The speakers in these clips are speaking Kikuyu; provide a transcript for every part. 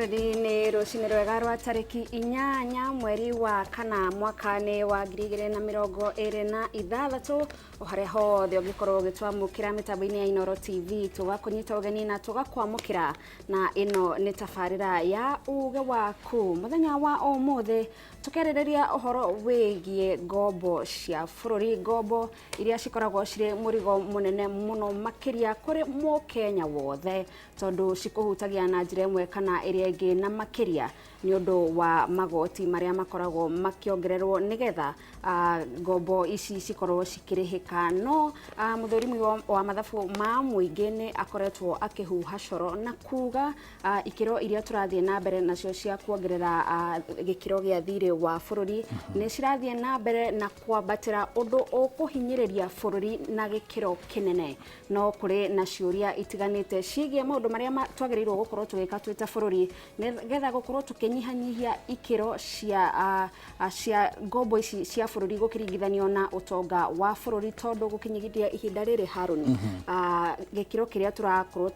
Mwĩroreri, nĩ rũcinĩ rwega rwa tarĩki 8 mweri wa kana mwaka-inĩ wa 2026. O harĩa hothe ũngĩkorwo ũgĩtwamũkĩra mĩtambo-inĩ ya Inooro TV, tũgakũnyita ũgeni na tũgakwamũkĩra, na ĩno nĩ tabarĩra ya Uge Waku. Mũthenya wa ũmũthĩ tũkĩarĩrĩria ũhoro wĩgiĩ ngombo cia bũrũri, ngombo iria cikoragwo cirĩ mũrigo mũnene mũno makĩria kũrĩ mũkenya wothe, tondũ cikũhutagia na njĩra ĩmwe kana ĩrĩa ĩngĩ, na makĩria nĩ ũndũ wa magoti marĩa makoragwo makĩongererwo nĩgetha ngombo ici cikorwo cikĩrĩhĩka. No mũthũrimi wa mathabu ma mũingĩ nĩ akoretwo akĩhuha coro na kuga ikĩro iria tũrathiĩ na mbere nacio cia kuongerera gĩkĩro gĩa thirĩ wa bũrũri nĩ cirathiĩ na mbere na kwambatĩra, ũndũ ũkũhinyĩrĩria bũrũri na gĩkĩro kĩnene. No kũrĩ na ciũria itiganĩte ciĩgiĩ maũndũ marĩa twagĩrĩirwo gũkorwo tũgĩka twĩ ta bũrũri nĩgetha gũkorwo tũkĩnyihanyihia ikĩro cia ngombo ici cia bũrũri gũkĩringithanio na ũtonga wa bũrũri, tondũ gũkinyithia ihinda rĩrĩ, Harũni, gĩkĩro kĩrĩa tũrakorwo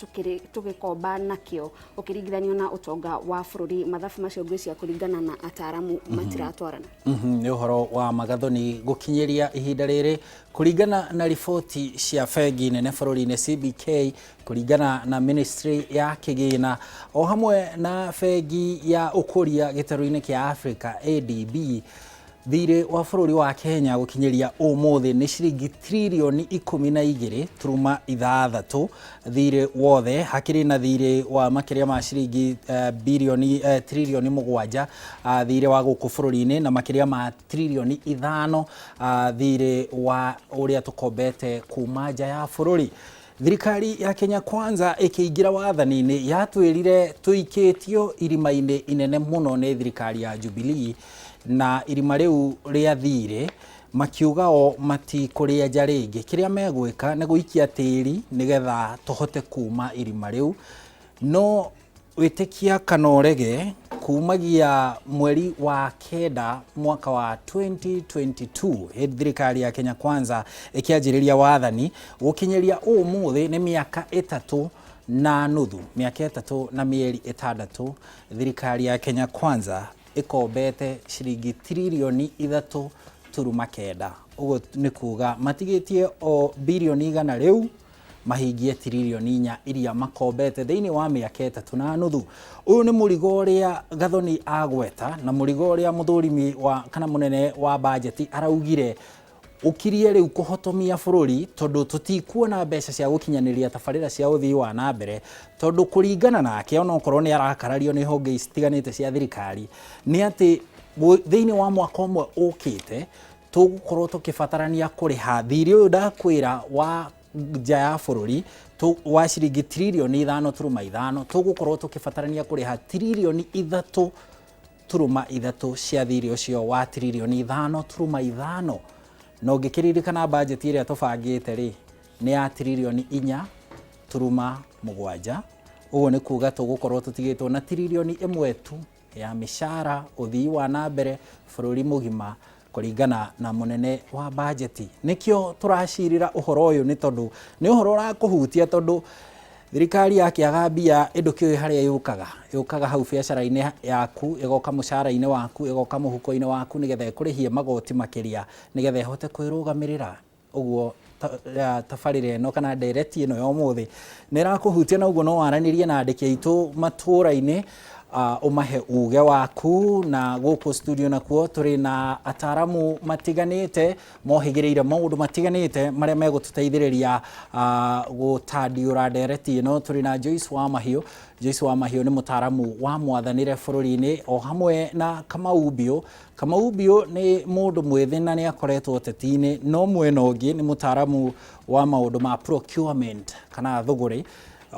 tũgĩkomba nakĩo ũkĩringithanio na ũtonga wa bũrũri, mathabu macio ngwĩciria kũringana na ataramu matiratwarana. Nĩ ũhoro wa magathoni gũkinyĩria ihinda rĩrĩ, kũringana na riboti cia bengi nene bũrũri-inĩ CBK, kũringana na ministry ya kĩgĩna o hamwe na bengi ya ũkũria gĩtarũ-inĩ kĩa Africa ADB, thirĩ wa bũrũri wa Kenya gũkinyĩria ũmũthĩ nĩ ciringi 12.6 tririoni thirĩ wothe. Hakĩrĩ na thirĩ wa makĩria ma ciringi birioni 7 tririoni thirĩ wa gũkũ bũrũri-inĩ, na makĩria ma 5 tririoni thirĩ wa ũrĩa tũkombete kuma nja ya bũrũri. Thirikari ya Kenya Kwanza ĩkĩingĩra wathani-inĩ yatwĩrire tũikĩtio irima-inĩ inene mũno nĩ thirikari ya Jubilee, na irima rĩu rĩa thirĩ makiuga o matikũrĩenja rĩngĩ, kĩrĩa megwĩka nĩ gũikia tĩri nĩgetha tũhote kuma irima rĩu. No wĩtĩkia kana ũrege, kumagia mweri wa 9 mwaka wa 2022, hĩndĩ thirikari ya Kenya Kwanza ĩkĩanjĩrĩria wathani, gũkinyĩria ũmũthĩ nĩ mĩaka 3.5, mĩaka 3 na mĩeri 6, thirikari ya Kenya Kwanza ĩkombete ciringi 3.9 tririoni. Ũguo nĩ kuga matigĩtie o 100 birioni rĩu mahingie 4 tririoni iria makombete thĩinĩ wa mĩaka 3.5. Ũyũ nĩ mũrigo ũrĩa Gathoni agweta, na mũrigo ũrĩa mũthũrimi wa kana mũnene wa bajeti araugire ũkirie rĩu kũhotomia bũrũri, tondũ tũtikuona mbeca cia gũkinyanĩria tabarĩra cia ũthii wa na mbere, tondũ kũringana nake, onokorwo nĩ arakarario nĩ honge citiganĩte cia thirikari, nĩ atĩ thĩinĩ wa mwaka ũmwe ũkĩte tũgũkorwo tũkĩbatarania kũrĩha thirĩ ũyũ ndakwĩra wa nja ya bũrũri wa ciringi 5.5 tririoni. Tũgũkorwo tũkĩbatarania kũrĩha 3.3 tririoni cia thirĩ ũcio wa 5.5 tririoni. Na ũngĩkĩririkana bajeti ĩrĩa tũbangĩte rĩ, nĩ ya 4.7 tririoni. Ũguo nĩ kuga tũgũkorwo tũtigĩtwo na 1 tririoni tu ya mĩcara, ũthii wa na mbere bũrũri mũgima, kũringana na mũnene wa bajeti. Nĩkĩo tũracirĩra ũhoro ũyũ, nĩ tondũ nĩ ũhoro ũrakũhutia, tondũ thirikari yakĩaga mbia ĩndũkĩũĩ harĩa yũkaga, yũkaga hau biacara-inĩ yaku, ĩgoka mũcara-inĩ waku, ĩgoka mũhuko-inĩ waku, nĩgetha ĩkũrĩhie magoti makĩria nĩgetha ĩhote kwĩrũgamĩrĩra. Ũguo tabarĩra ĩno kana ndereti ĩno ya ũmũthĩ nĩ ĩrakũhutia, na ũguo no waranĩrie na andĩki aitũ matũũra-inĩ, ũmahe uge waku. Na gũkũ studio nakuo tũrĩ na ataramu matiganĩte mohĩgĩrĩire maũndũ matiganĩte marĩa megũtũteithĩrĩria gũtandiũra ndereti ĩno. Tũrĩ na Joyce wa Mahiũ. Joyce wa Mahiũ nĩ mũtaramu wa mwathanĩre bũrũri-inĩ, o hamwe na Kamau Mbiũ. Kamau Mbiũ nĩ mũndũ mwĩthĩ na nĩ akoretwo ũteti-inĩ, no mwena ũngĩ nĩ mũtaramu wa maũndũ ma procurement kana thũgũrĩ,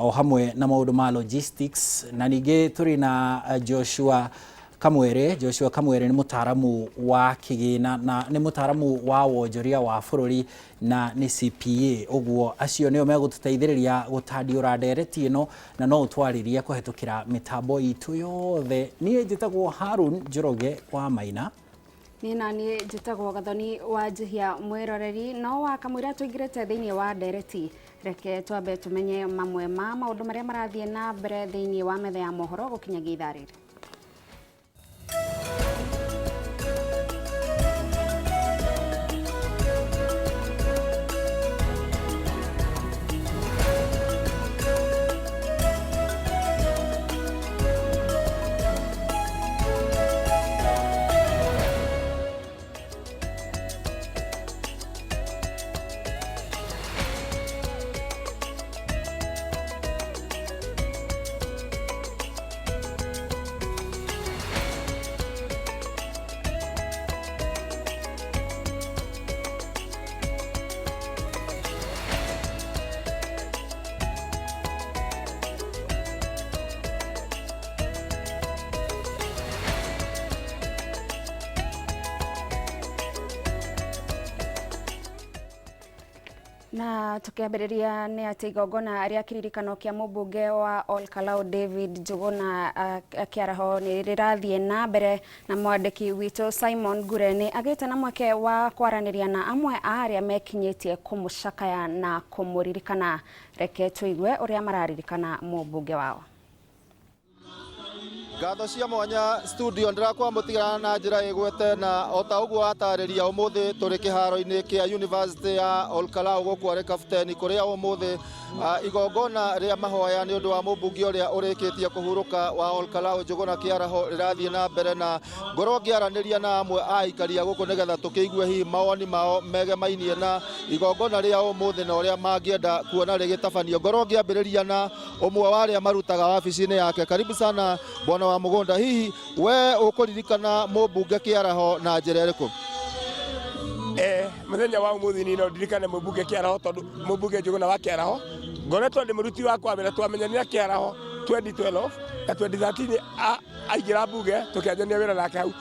o hamwe na maũndũ ma logistics. Na ningĩ tũrĩ na Joshua Kamwere. Joshua Kamwere nĩ mũtaramu wa kĩgĩna na nĩ mũtaramu wa wonjoria wa bũrũri na nĩ CPA. Ũguo acio nĩo megũtũteithĩrĩria gũtandiũra ndereti ĩno, na no ũtwarĩrie kũhetũkĩra mĩtambo itũ yothe. Niĩ njĩtagwo Harun Njoroge wa Maina. Niĩ naniĩ njĩtagwo Gathoni wa Njihia mwĩroreri no wa kamũira tũingĩrĩte thĩinĩ wa ndereti reke twambe tũmenye mamwe ma maũndũ marĩa marathiĩ na mbere thĩinĩ wa metha ya mohoro gũkinyagia ithaa rĩrĩ. Na tukiambĩrĩria nĩ atĩ igongona rĩa kĩririkano kĩa mũmbunge wa Olkalau David Njuguna Kĩaraho nĩ rĩrathiĩ na mbere na mwandĩki witũ Simon Ngure nĩ agĩte na mweke wa kwaranĩria na amwe a arĩa mekinyĩtie kũmũcakaya na kũmũririkana. Reke tũigue ũrĩa mararirikana mũmbunge wao. Ngatho cia mwanya studio ndĩrakwamũtigana na njĩra ĩgwete na o ta ũguo watarĩria ũmũthĩ tũrĩ kĩharo-inĩ kĩa University ya Olkalau gũkũ arĩ Kapteni kũrĩa ũmũthĩ igongona rĩa mahoya nĩ ũndũ wa mũmbunge ũrĩa ũrĩkĩtie kũhurũka wa Olkalau Njuguna Kĩaraho rĩrathiĩ na mbere na ngorwo ngĩaranĩria na amwe a aikari a gũkũ nĩgetha tũkĩigue hihi mawoni mao megemainie na igongona rĩa ũmũthĩ na ũrĩa mangĩenda kuona rĩgĩtabanio. Ngorwo ngĩambĩrĩria na ũmwe wa arĩa marutaga wabici-inĩ yake. Karibu sana bwana wa mũgũnda, hihi we ũkũririkana mũmbunge Kĩaraho na njĩra ĩrĩkũ? Muthenya wa umuthi ni no ndirikane mũmbunge Kĩaraho tondu mũmbunge Njuguna wa Kĩaraho ngoretwo ndĩ mũruti wakwa wĩra twamenyanire Kĩaraho 2012 na 2013 aingĩra mbunge tũkĩanjania wĩra nake hau.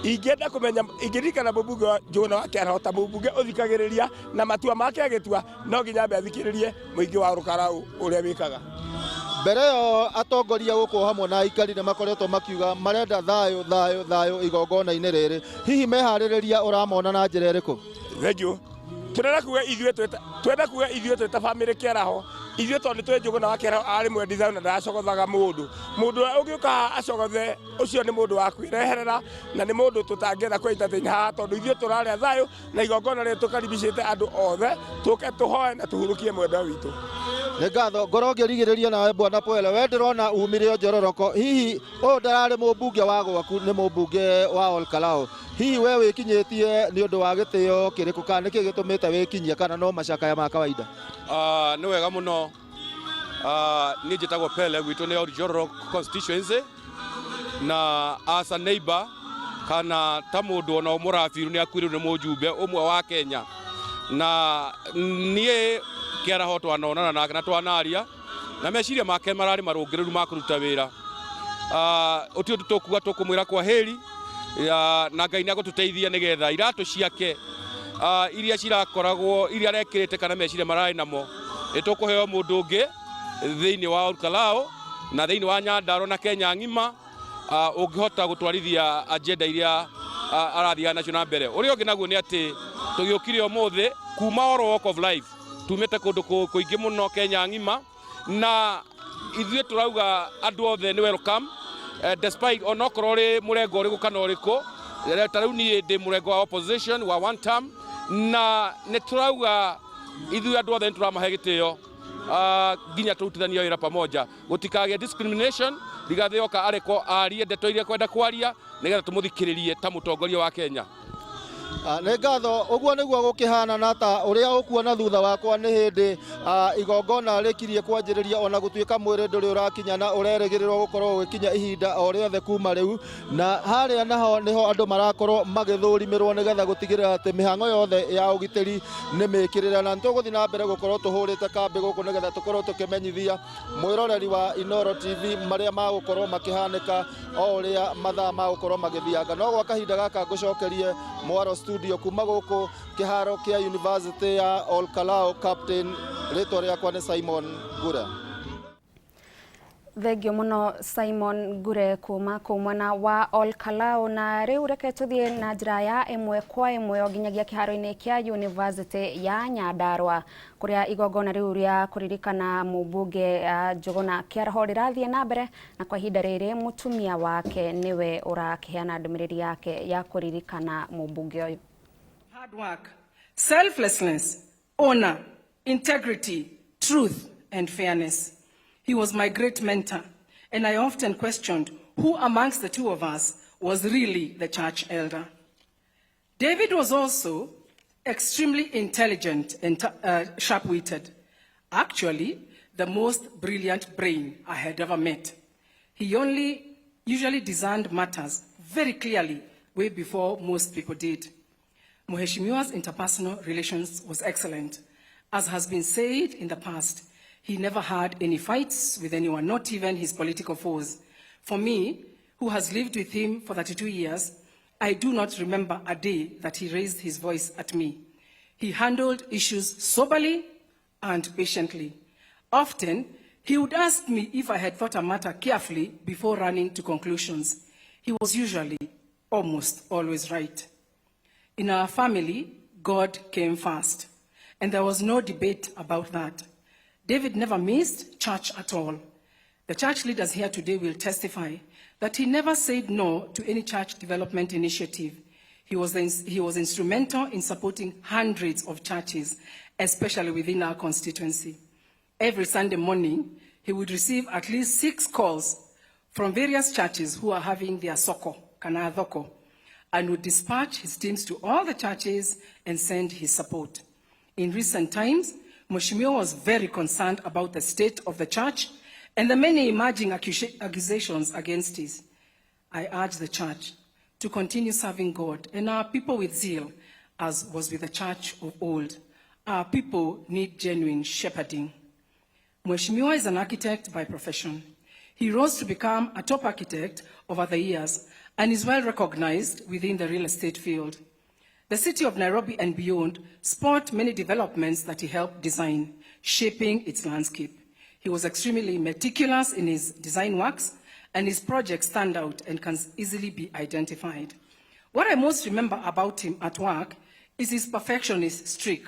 Ingĩenda kũmenya ingĩririkana mũmbunge wa Njuguna wa Kĩaraho ta mũmbunge ũthikagĩrĩria na matua make agĩtua no nginya ambe athikĩrĩrie mũingĩ wa Olkalau ũrĩa wĩkaga. Mbere ĩyo atongoria gũkũ hamwe na aikari nĩ makoretwo makiuga marenda thayũ thayũ thayũ igongona-inĩ rĩrĩ, hihi meharĩrĩria ũramona na njĩra ĩrĩkũ? Thengiũ. Tũrenda kuga ithuĩ twĩta twenda kuga ithuĩ twĩta bamĩrĩ Kĩaraho ithuĩ tondũ nĩ twĩ Njuguna wa Kĩaraho arĩ mwendi thayũ na ndaracogothaga mũndũ. Mũndũ ũrĩa ũngĩũka haha acogothe ũcio nĩ mũndũ wa kwĩreherera na nĩ mũndũ tũtangĩenda kũ entertain haha tondũ ithuĩ tũrarĩa thayũ na igongona rĩrĩ tũkaribicĩte andũ othe tũke tũhoe na tũhurũkie mwendwa witũ. Nĩ ngatho. Ngorwo ngĩrigĩrĩria nawe bwana Pwele, we ndĩrona umire o njororoko, hihi ũyũ ndararĩ mũmbunge wa gwaku nĩ mũmbunge wa Olkalau, hihi we wĩkinyĩtie nĩ ũndũ wa gĩtĩo kĩrĩkũ kana nĩkĩ gĩtũmĩte wĩkinyie kana no macakaya ma kawaida? Nĩ wega mũno. Niĩ njĩtagwo Pele, gwitũ nĩ Oljoro constituency na as a neighbor kana ta mũndũ ona mũrabiru nĩ akuĩrĩirwo nĩ mũjumbe ũmwe wa Kenya na niĩ Kĩaraho twanonana nake na twanaria na meciria make mararĩ marũngĩrĩru ma kũruta wĩra. Ũti ũndũ tũkuga tũkũmwĩra kwa heri na Ngai nĩ agũtũteithia nĩgetha iratũ ciake iria cirakoragwo iria arekĩrĩte kana meciria mararĩ namo nĩ tũkũheo mũndũ ũngĩ thĩinĩ wa Olkalau na thĩinĩ wa Nyandarua na Kenya ng'ima ũngĩhota gũtwarithia agenda iria arathiaga nacio na mbere. Ũrĩa ũngĩ naguo nĩ atĩ tũgĩũkire ũmũthĩ kuma all walk of life tumĩte kũndũ kũingĩ mũno Kenya ng'ima na ithuĩ tũrauga andũ othe nĩ welcome despite onokorwo ũrĩ mũrengo ũrĩkũ kana ũrĩkũ. Ta rĩu niĩ ndĩ mũrengo wa opposition wa one term na nĩ tũrauga ithuĩ andũ othe nĩ tũramahe gĩtĩo nginya tũrutithanie wĩra pamoja gũtikagĩe discrimination. Rigathĩ oka arekwo arie ndeto iria kwenda kwaria nĩgetha tũmũthikĩrĩrie ta mũtongoria wa Kenya. Nĩ ngatho. Ũguo nĩguo gũkĩhana na ta ũrĩa ũkuona thutha wakwa nĩ hĩndĩ igongona rĩkirie kwanjĩrĩria ona gũtuĩka mwĩrĩ ndũrĩ ũrakinya na ũrerĩgĩrĩrwo gũkorwo ũgĩkinya ihinda o rĩothe kuma rĩu, na harĩa naho nĩho andũ marakorwo magĩthũrimĩrwo nĩgetha gũtigĩrĩra atĩ mĩhang'o yothe ya ũgitĩri nĩ mĩkĩrĩre, na nĩtũgũthiĩ na mbere gũkorwo tũhũrĩte kambĩ gũkũ nĩgetha tũkorwo tũkĩmenyithia mwĩroreri wa Inooro TV marĩa magũkorwo makĩhanĩka o ũrĩa mathaa magũkorwo magĩthianga. No gwa kahinda gaka ngũcokerie mwaro studio kuma gũkũ kĩharo kĩa University ya Olkalau. Captain, rĩtwa rĩakwa nĩ Simon Ngure. Thengio muno Simon Ngure kuma kuu mwena wa Ol Kalou. Na riu reke tuthie na njira ya ĩmwe kwa ĩmwe o nginyagia kĩharo-inĩ kĩa University ya Nyandarua, kuria igongona riu ria kuririkana mũmbunge Njuguna Kĩaraho rĩrathiĩ na mbere, na kwa ihinda rĩrĩ mũtumia wake nĩwe ũrakĩheana ndũmĩrĩri yake ya kũririkana mũmbunge ũyũ. Hard work, selflessness, honor, integrity, truth, and fairness. He was my great mentor, and I often questioned who amongst the two of us was really the church elder. David was also extremely intelligent and sharp-witted. Actually, the most brilliant brain I had ever met. He only usually discerned matters very clearly way before most people did. Mheshimiwa's interpersonal relations was excellent. As has been said in the past, he never had any fights with anyone, not even his political foes. For me, who has lived with him for 32 years, I do not remember a day that he raised his voice at me. He handled issues soberly and patiently. Often, he would ask me if I had thought a matter carefully before running to conclusions. He was usually almost always right. In our family, God came first, and there was no debate about that. David never missed church at all. The church leaders here today will testify that he never said no to any church development initiative. He was instrumental in supporting hundreds of churches, especially within our constituency. Every Sunday morning, he would receive at least 6 calls from various churches who are having their soko, kana thoko, and would dispatch his teams to all the churches and send his support. In recent times, Mheshimiwa was very concerned about the state of the church and the many emerging accusations against it. I urge the church to continue serving God and our people with zeal, as was with the church of old. Our people need genuine shepherding. Mheshimiwa is an architect by profession. He rose to become a top architect over the years and is well recognized within the real estate field. The city of Nairobi and beyond sport many developments that he helped design, shaping its landscape. He was extremely meticulous in his design works, and his projects stand out and can easily be identified. What I most remember about him at work is his perfectionist streak.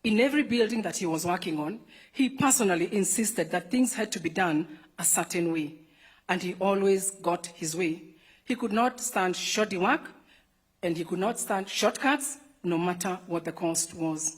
In every building that he was working on, he personally insisted that things had to be done a certain way, and he always got his way. He could not stand shoddy work, and he could not stand shortcuts, no matter what the cost was.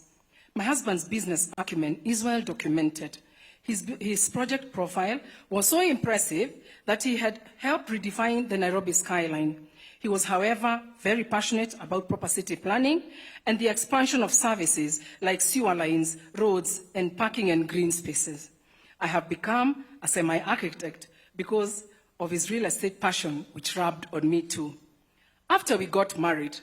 My husband's business acumen is well documented. His project profile was so impressive that he had helped redefine the Nairobi skyline. He was, however, very passionate about proper city planning and the expansion of services like sewer lines, roads, and parking and green spaces. I have become a semi-architect because of his real estate passion, which rubbed on me too. After we got married,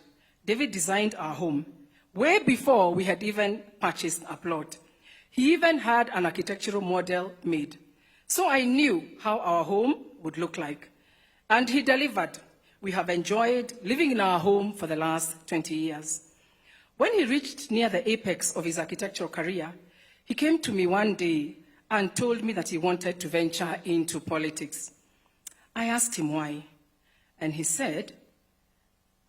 David designed our home way before we had even purchased a plot. He even had an architectural model made. So I knew how our home would look like. And he delivered. We have enjoyed living in our home for the last 20 years. When he reached near the apex of his architectural career, he came to me one day and told me that he wanted to venture into politics. I asked him why, and he said,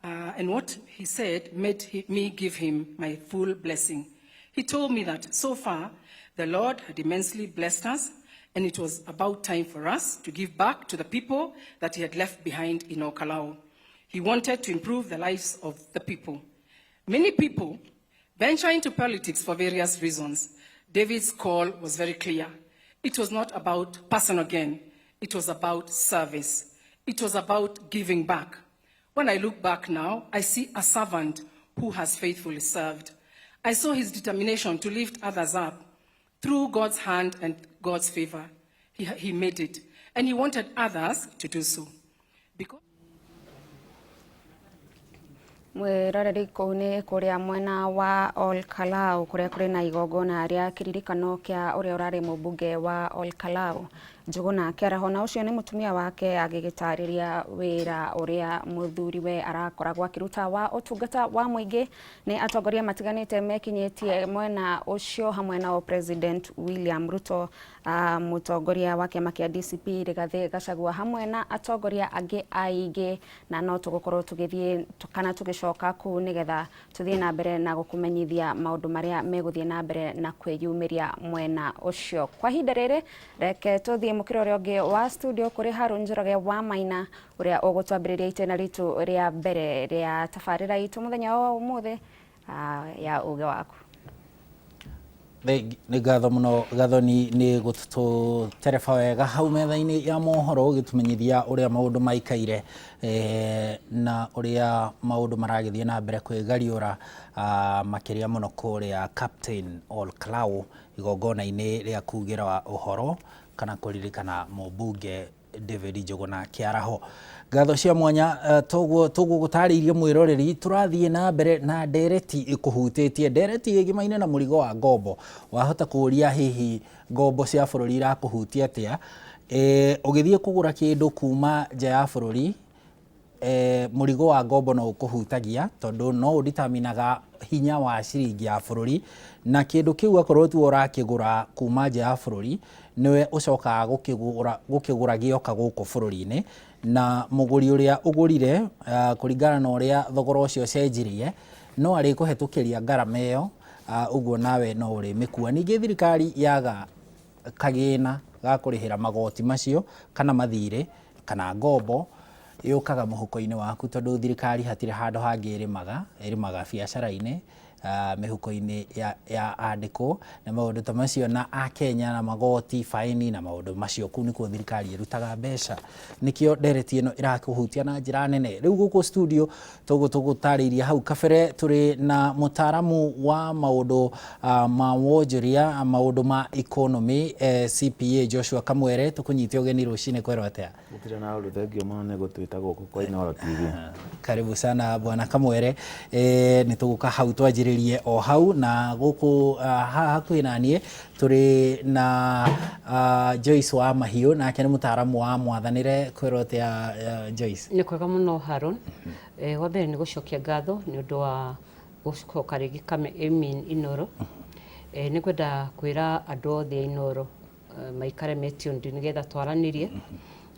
and what he said made me give him my full blessing. He told me that so far, the Lord had immensely blessed us, and it was about time for us to give back to the people that he had left behind in Ol Kalou. He wanted to improve the lives of the people. Many people venture into politics for various reasons. David's call was very clear. It was not about personal gain. It was about service. It was about giving back. When I look back now, I see a servant who has faithfully served. I saw his determination to lift others up through God's hand and God's favor. He made it, and he wanted others to do so. Because Mwĩroreri, kũu nĩ kũrĩa mwena wa Ol Kalou, kũrĩa kũrĩ na igongona rĩa kĩririkano kĩa ũrĩa ũrarĩ mũmbunge wa Ol Kalou. Njũgũna Kĩaraho, na ũcio nĩ mũtumia wake agĩgĩtarĩria wĩra ũrĩa mũthuriwe arakoragwo akĩruta wa ũtungata wa mũingĩ. Nĩ atongoria matiganĩte mekinyĩtie mwena ũcio, hamwe nao President William Ruto, mũtongoria wa kĩama kĩa DCP Rigathĩ Gachagua, hamwe na atongoria angĩ aingĩ, na no tũgũkorwo tũgĩthiĩ kana tũgĩcoka kũu nĩgetha tũthiĩ na mbere na gũkũmenyithia maũndũ marĩa megũthiĩ na mbere na kwĩyumĩria mwena ũcio. Kwa ihinda rĩrĩ, reke tũthiĩ mũkĩra ũrĩa ũngĩ wa studio kũrĩ Harun Njoroge wa Maina, ũrĩa ũgũtwambĩrĩria itĩna ritũ rĩa mbere rĩa tabarĩra itũ mũthenya wa ũmũthĩ ya Uge Waku. Nĩ ngatho mũno, Gathoni, nĩ gũtũtereba wega hau metha-inĩ ya mohoro, ũgĩtũmenyithia ũrĩa maũndũ maikaire na ũrĩa maũndũ maragĩthiĩ na mbere kwĩgariũra, makĩria mũno kũrĩa Captain Ol Kalou, igongona-inĩ rĩa kugĩra ũhoro kana kũririkana mũmbunge David Njũgũna Kĩaraho. Ngatho cia mwanya. Toguo tũgũgũtarĩirie mwĩroreri, tũrathiĩ na mbere na ndereti ĩkũhutĩtie, ndereti ĩgimaine na mũrigo wa ngombo. Wahota kũũria, hihi ngombo cia bũrũri irakũhutia atĩa? Ũgĩthiĩ kũgũra kĩndũ kuma nja ya bũrũri, mũrigo wa ngombo no ũkũhutagia, tondũ no ũditaminaga hinya wa ciringi ya bũrũri, na kĩndũ kĩu akorwo tiwe ũrakĩgũra kuma nja ya bũrũri, nĩwe ũcokaga gũkĩgũra gĩoka gũkũ bũrũri-inĩ, na mũgũri ũrĩa ũgũrire, kũringana na ũrĩa thogora ũcio ũcenjirie, no arĩkũhetũkĩria ngarama ĩyo, ũguo nawe no ũrĩmĩkua. Ningĩ thirikari yaga kagĩna ga kũrĩhĩra magoti macio kana mathirĩ kana ngombo, yũkaga mũhuko-inĩ waku, tondũ thirikari hatirĩ handũ hangĩ ĩrĩmaga, ĩrĩmaga biacara-inĩ, mĩhuko-inĩ ya andĩkwo na maũndũ ta macio na akenya na magoti, baini na maũndũ macio. Kũu nĩkuo thirikari ĩrutaga mbeca. Nĩkĩo ndereti ĩno ĩrakũhutia na njĩra nene. Rĩu gũkũ studio, toguo tũgũtarĩirie hau kabere, tũrĩ na mũtaaramu wa maũndũ ma wonjoria, maũndũ ma economy, CPA Joshua Kamwere. Tũkũnyite ũgeni rũcinĩ. Kwerwo atĩa? Gũtirĩ na ũndũ, thengiũ mũno nĩ gũtwĩta gũkũ kwa Inooro TV. Karibu sana, bwana Kamwere. Nĩ tũgũka hau twanjĩrĩrie o hau, na gũkũ haha hakuhĩ na niĩ tũrĩ na Joyce wa Mahiũ, nake nĩ mũtaaramu wa mwathanĩre. Kwĩrwo atĩa, Joyce? Nĩ kwega mũno, Haron. Wa mbere nĩ gũcokia ngatho nĩ ũndũ wa gũcoka rĩngĩ kame, I mean, Inooro. Nĩ ngwenda kwĩra andũ othe a Inooro maikare me tuned nĩgetha twaranĩrie.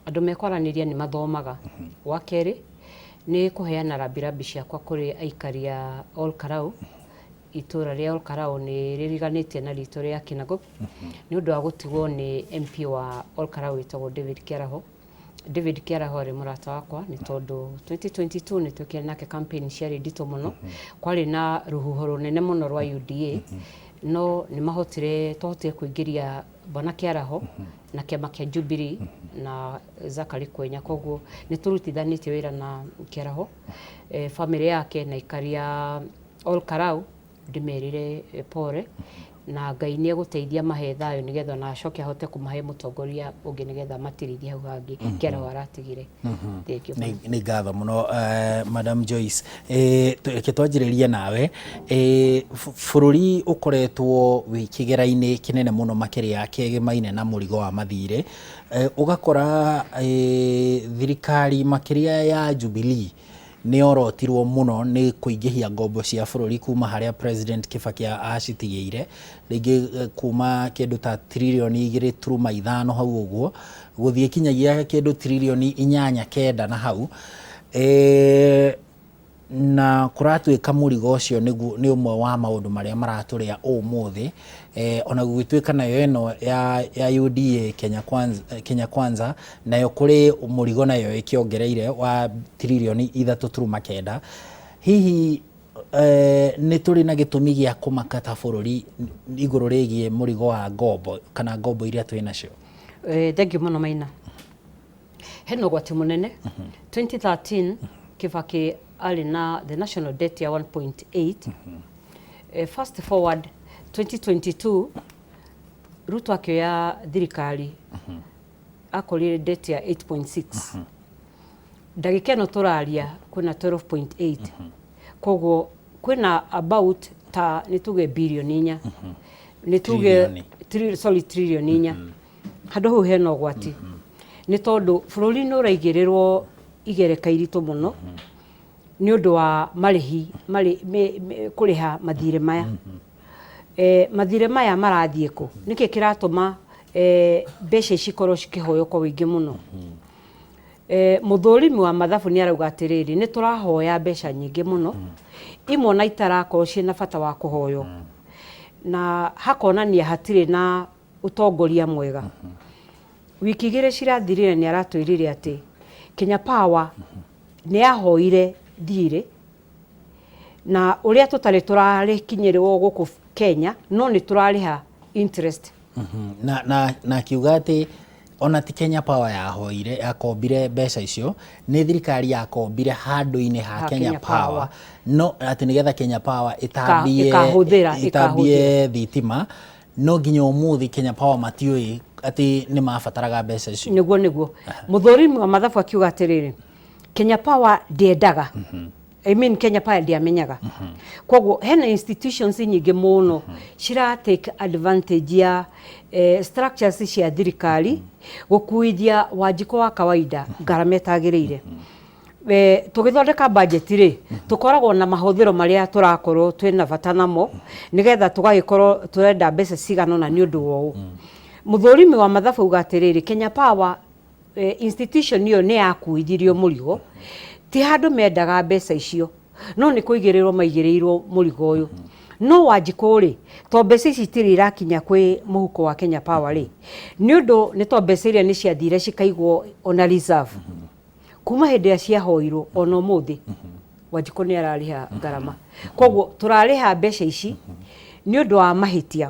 Andũ mekwaranĩria nĩ mathomaga. Wa kerĩ nĩ kũheana rambirambi ciakwa kũrĩ aikari a Ol Kalou. Itũra rĩa Ol Kalou nĩ rĩriganĩtie na ritũ rĩa Kinangop nĩ ũndũ wa gũtigwo nĩ MP wa Ol Kalou wĩtagwo David Kĩaraho. David Kĩaraho arĩ mũrata wakwa, nĩ tondũ 2022 nĩ twekire nake campaign ciarĩ nditũ mũno. Kwarĩ na rũhuho rũnene mũno rwa UDA, no nĩ mahotire, twahotire kũingĩria bwana Kĩaraho na kĩama kĩa Jubilee na Zachary Kwenya. Koguo nĩ tũrutithanĩtie wĩra na Kĩaraho, famĩlĩ yake na aikari a Ol Kalou. Ndĩmerĩre pole, na Ngai nĩ egũteithia mahe thayũ, nĩgetha ona acoke ahote kũmahe mũtongoria ũngĩ, nĩgetha matirithie hau hangĩ Kĩaraho aratigire. Thank you. Nĩ ngatho mũno, Madam Joyce. Reke twanjĩrĩrie nawe. Bũrũri ũkoretwo wĩ kĩgera-inĩ kĩnene mũno, makĩria kĩgemaine na mũrigo wa mathirĩ. Ũgakora thirikari makĩria ya Jubilee nĩ yorotirwo mũno nĩ kũingĩhia ngombo cia bũrũri kuma harĩa President Kibaki acitigĩire, rĩngĩ kuma kĩndũ ta 2.5 tiririoni hau ũguo, gũthiĩ kinyagia kĩndũ 8.9 tiririoni na hau. Na kũratuĩka mũrigo ũcio nĩguo nĩ ũmwe wa maũndũ marĩa maratũrĩa ũmũthĩ. Ona gũgĩtuĩka nayo ĩno ya UDA, Kenya Kwanza, Kenya Kwanza nayo kũrĩ mũrigo nayo ĩkĩongereire wa 3.9 tiririoni. Hihi nĩ tũrĩ na gĩtũmi gĩa kũmaka ta bũrũri igũrũ rĩgiĩ mũrigo wa ngombo kana ngombo iria twĩ nacio? Thank you mũno, Maina. Hena ũgwati mũnene. 2013 Kibaki arĩ na the national debt ya 1.8. Fast forward 2022, Ruto akĩoya thirikari, akorire debt ya 8.6. Ndagĩka ĩno tũraria kwĩna 12.8. Koguo kwĩna about ta nĩ tuge 4 birioni, nĩ tuge Tririoni. Sorry, 4 tririoni. Handũ hau hena ũgwati nĩ tondũ bũrũri nĩ ũraigĩrĩrwo igereka iritũ mũno nĩ ũndũ wa marĩhi marĩ, me, me, kũrĩha mathirĩ maya. Mathirĩ maya marathiĩ kũ? Nĩkĩ kĩratũma mbeca ici ikorwo cikĩhoywo kwa ũingĩ mũno? Mũthũrimi wa mathabu nĩ arauga atĩrĩrĩ, nĩ tũrahoya mbeca nyingĩ mũno, imwe ona itarakorwo ciĩna bata wa kũhoywo, na hakonania hatirĩ na ũtongoria mwega. Wiki igĩrĩ cirathirire nĩ aratwĩrire atĩ Kenya Power nĩ yahoire thirĩ, na ũrĩa tũtarĩ tũrarĩkinyĩrwo gũkũ Kenya, no nĩ tũrarĩha interest. Na akiuga atĩ ona ti Kenya Power yahoire, yakombire mbeca icio, nĩ thirikari yakombire handũ-inĩ ha Kenya Power, no atĩ nĩgetha Kenya Power ĩtambie ĩkahũthĩra, ĩtambie thitima, no nginya ũmũthĩ Kenya Power matiũĩ atĩ nĩ mabataraga mbeca icio. Nĩguo. Mũthũrimi wa mathabu akiuga atĩrĩrĩ, Kenya Power ndĩendaga, I mean Kenya Power ndĩamenyaga. Koguo hena institutions nyingĩ mũno cira take advantage ya structures cia thirikari gũkuithia Wanjikũ wa kawaida ngarama ĩtagĩrĩire. Tũgĩthondeka budget rĩ, tũkoragwo na mahũthĩro marĩa tũrakorwo twĩna bata namo, nĩgetha tũgagĩkorwo tũrenda mbeca cigana ũna nĩ ũndũ wa ũũ. Mũthũrimi wa mathabu auga atĩrĩrĩ, Kenya Power institution ĩyo nĩ yakuithirio mũrigo, ti handũ mendaga mbeca icio, no nĩ kũigĩrĩrwo maigĩrĩirwo mũrigo ũyũ. No Wanjikũ rĩ, to mbeca ici itirĩ irakinya kwĩ mũhuko wa Kenya Power rĩ, nĩ ũndũ nĩ to mbeca iria nĩ ciathire cikaigwo ona reserve. Kuma hĩndĩ ĩrĩa ciahoirwo ona ũmũthĩ, Wanjikũ nĩ ararĩha ngarama. Koguo tũrarĩha mbeca ici nĩ ũndũ wa mahĩtia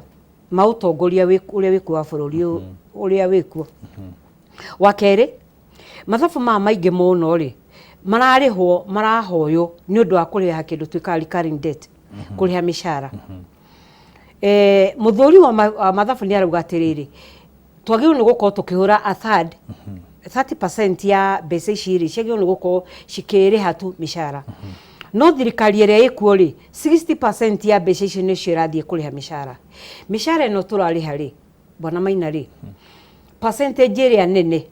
ma ũtongoria ũrĩa wĩkuo wa bũrũri ũrĩa wĩkuo. Wa kerĩ, mathabu maya maingĩ mũno rĩ, mararĩhwo, marahoywo nĩ ũndũ wa kũrĩha kĩndũ twĩkaga recurring debt, kũrĩha mĩcara. Mũthũri wa mathabu nĩ arauga atĩrĩrĩ, twagĩrĩirwo nĩ gũkorwo tũkĩhũra a third, 30% ya mbeca ici rĩ, ciagĩrĩirwo nĩ gũkorwo cikĩrĩha tu mĩcara. No thirikari ĩrĩa ĩkuo rĩ, 60% ya mbeca icio nĩcio ĩrathiĩ kũrĩha mĩcara. Mĩcara ĩno tũrarĩha rĩ, Bwana Maina rĩ, percentage ĩrĩa nene,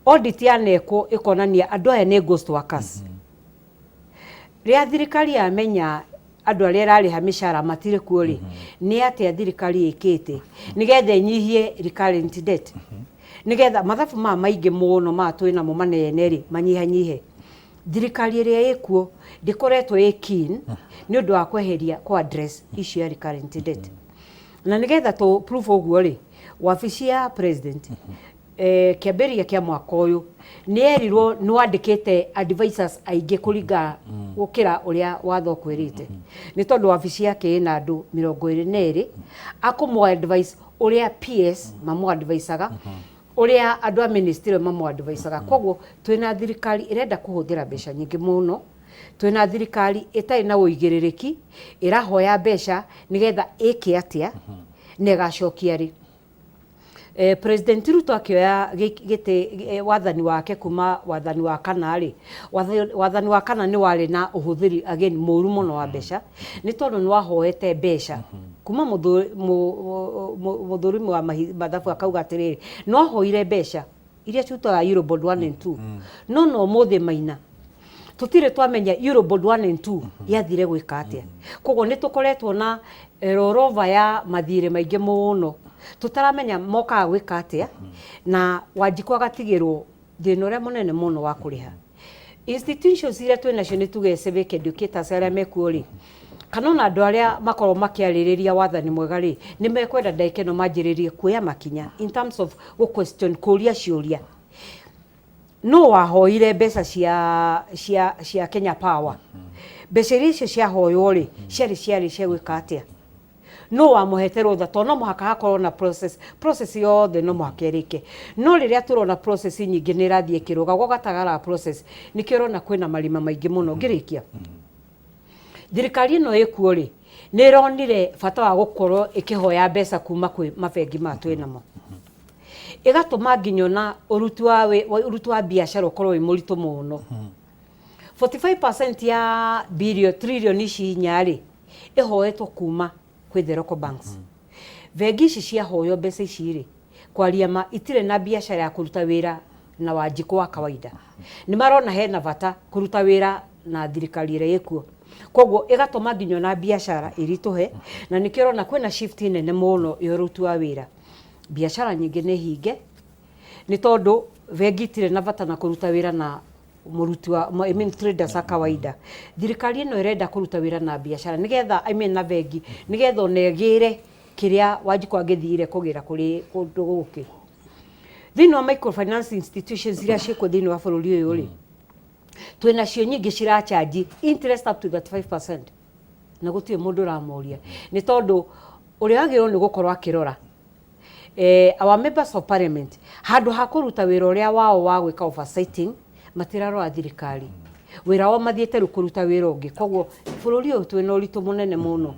audit yanekwo ĩkonania andũ aya nĩ ghost workers. Rĩrĩa thirikari yamenya andũ arĩa ĩrarĩha mĩcara matirĩ kuo rĩ, nĩ atĩa thirikari ĩkĩte nĩgetha ĩnyihie recurrent debt, nĩgetha mathabu maya maingĩ mũno maya twĩ namo manene rĩ manyihanyihe? Thirikari ĩrĩa ĩkuo ndĩkoretwo ĩ keen nĩ ũndũ wa kweheria kũ address issue ya recurrent debt. Na nĩgetha tũ prove ũguo rĩ, wabici ya president kĩambĩrĩria kĩa mwaka ũyũ nĩ erirwo nĩ wandĩkĩte advisors aingĩ kũringa gũkĩra ũrĩa watho ũkwĩrĩte, nĩ tondũ wabici yake ĩna andũ 22 akũmũ advise ũrĩa PS mamũ advisaga, ũrĩa andũ a ministry mamũ advisaga. Koguo twĩna thirikari ĩrenda kũhũthĩra mbeca nyingĩ mũno, twĩna thirikari ĩtarĩ na ũigĩrĩrĩki, ĩrahoya mbeca nĩgetha ĩke atĩa na ĩgacokia rĩ. President Ruto akĩoya gĩtĩ wathani wake kuma wathani wa kana rĩ, wathani wa kana nĩ warĩ na ũhũthĩri again mũru mũno wa mbeca, nĩ tondũ nĩ wahoete mbeca kuma mũthũrimi wa mathabu akauga atĩrĩrĩ, nĩ wahoire mbeca iria ciutaga Eurobond 1 and 2, no ũmũthĩ Maina tũtirĩ twamenya Eurobond 1 and 2 yathire gwĩka atĩa. Koguo nĩ tũkoretwo na rollover ya mathirĩ maingĩ mũno tũtaramenya mokaga gwĩka atĩa, na Wanjikũ agatigĩrwo thĩna ũrĩa mũnene mũno wa kũrĩha. Institutions iria twĩ nacio nĩ tuge civic educators arĩa mekuo rĩ, kana ona andũ arĩa makoragwo makĩarĩrĩria wathani mwega rĩ, nĩ mekwenda ndagĩka ĩno manjĩrĩrie kuoya makinya in terms of gũ question, kũria ciũria. No wahoire mbeca cia Kenya Power? Mbeca iria icio ciahoywo rĩ, ciarĩ cia gwĩka atĩa? No wamũhete rũtha? Tondũ no mũhaka hakorwo na process yothe no mũhaka ĩrĩke. No rĩrĩa tũrona process nyingĩ nĩ ĩrathiĩ ĩkĩrũga gwa gatagara process, nĩkĩo ũrona kwĩna marima maingĩ mũno. Ngĩrĩkia, thirikari ĩno ĩkuo rĩ, nĩ ĩronire bata wa gũkorwo ĩkĩhoya mbeca kuma kwĩ mabengi maya twĩ namo, ĩgatũma nginya ona ũruti wa biacara ũkorwo wĩ mũritũ mũno. 45% ya billion, trillion ici inya rĩ, ĩhoetwo kuma kwĩ the local banks. Bengi ici ciahoywo mbeca ici rĩ, Kwaria ma, itirĩ na biacara ya kũruta wĩra na Wanjikũ wa kawaida. Nĩ marona hena bata kũruta wĩra na thirikari ĩrĩa ĩkuo. Koguo ĩgatũma nginya ona biacara ĩritũhe, na nĩkĩo ũrona kwĩna shift nene mũno ya ũruti wa wĩra. Biacara nyingĩ nĩ hinge, nĩ tondũ bengi itirĩ na bata na kũruta wĩra na mũruti wa, I mean traders a kawaida. Thirikari ĩno ĩrenda kũruta wĩra na biacara nĩgetha, I mean na bengi, nĩgetha ona ĩgĩre kĩrĩa Wanjikũ angĩthire kũgĩra kũrĩ kũndũ gũkĩ. Thĩinĩ wa microfinance institutions iria ciĩkuo thĩinĩ wa bũrũri ũyũ rĩ, twĩna cio nyingĩ ciracharge interest up to 35% na gũtirĩ mũndũ ũramoria, nĩ tondũ ũrĩa wagĩrĩirwo nĩ gũkorwo akĩrora our members of parliament, handũ ha kũruta wĩra ũrĩa wao wa gwĩka oversighting, matirarora thirikari wĩra wao, mathiĩte rĩu kũruta wĩra ũngĩ. Koguo bũrũri ũyũ twĩna ũritũ mũnene mũno.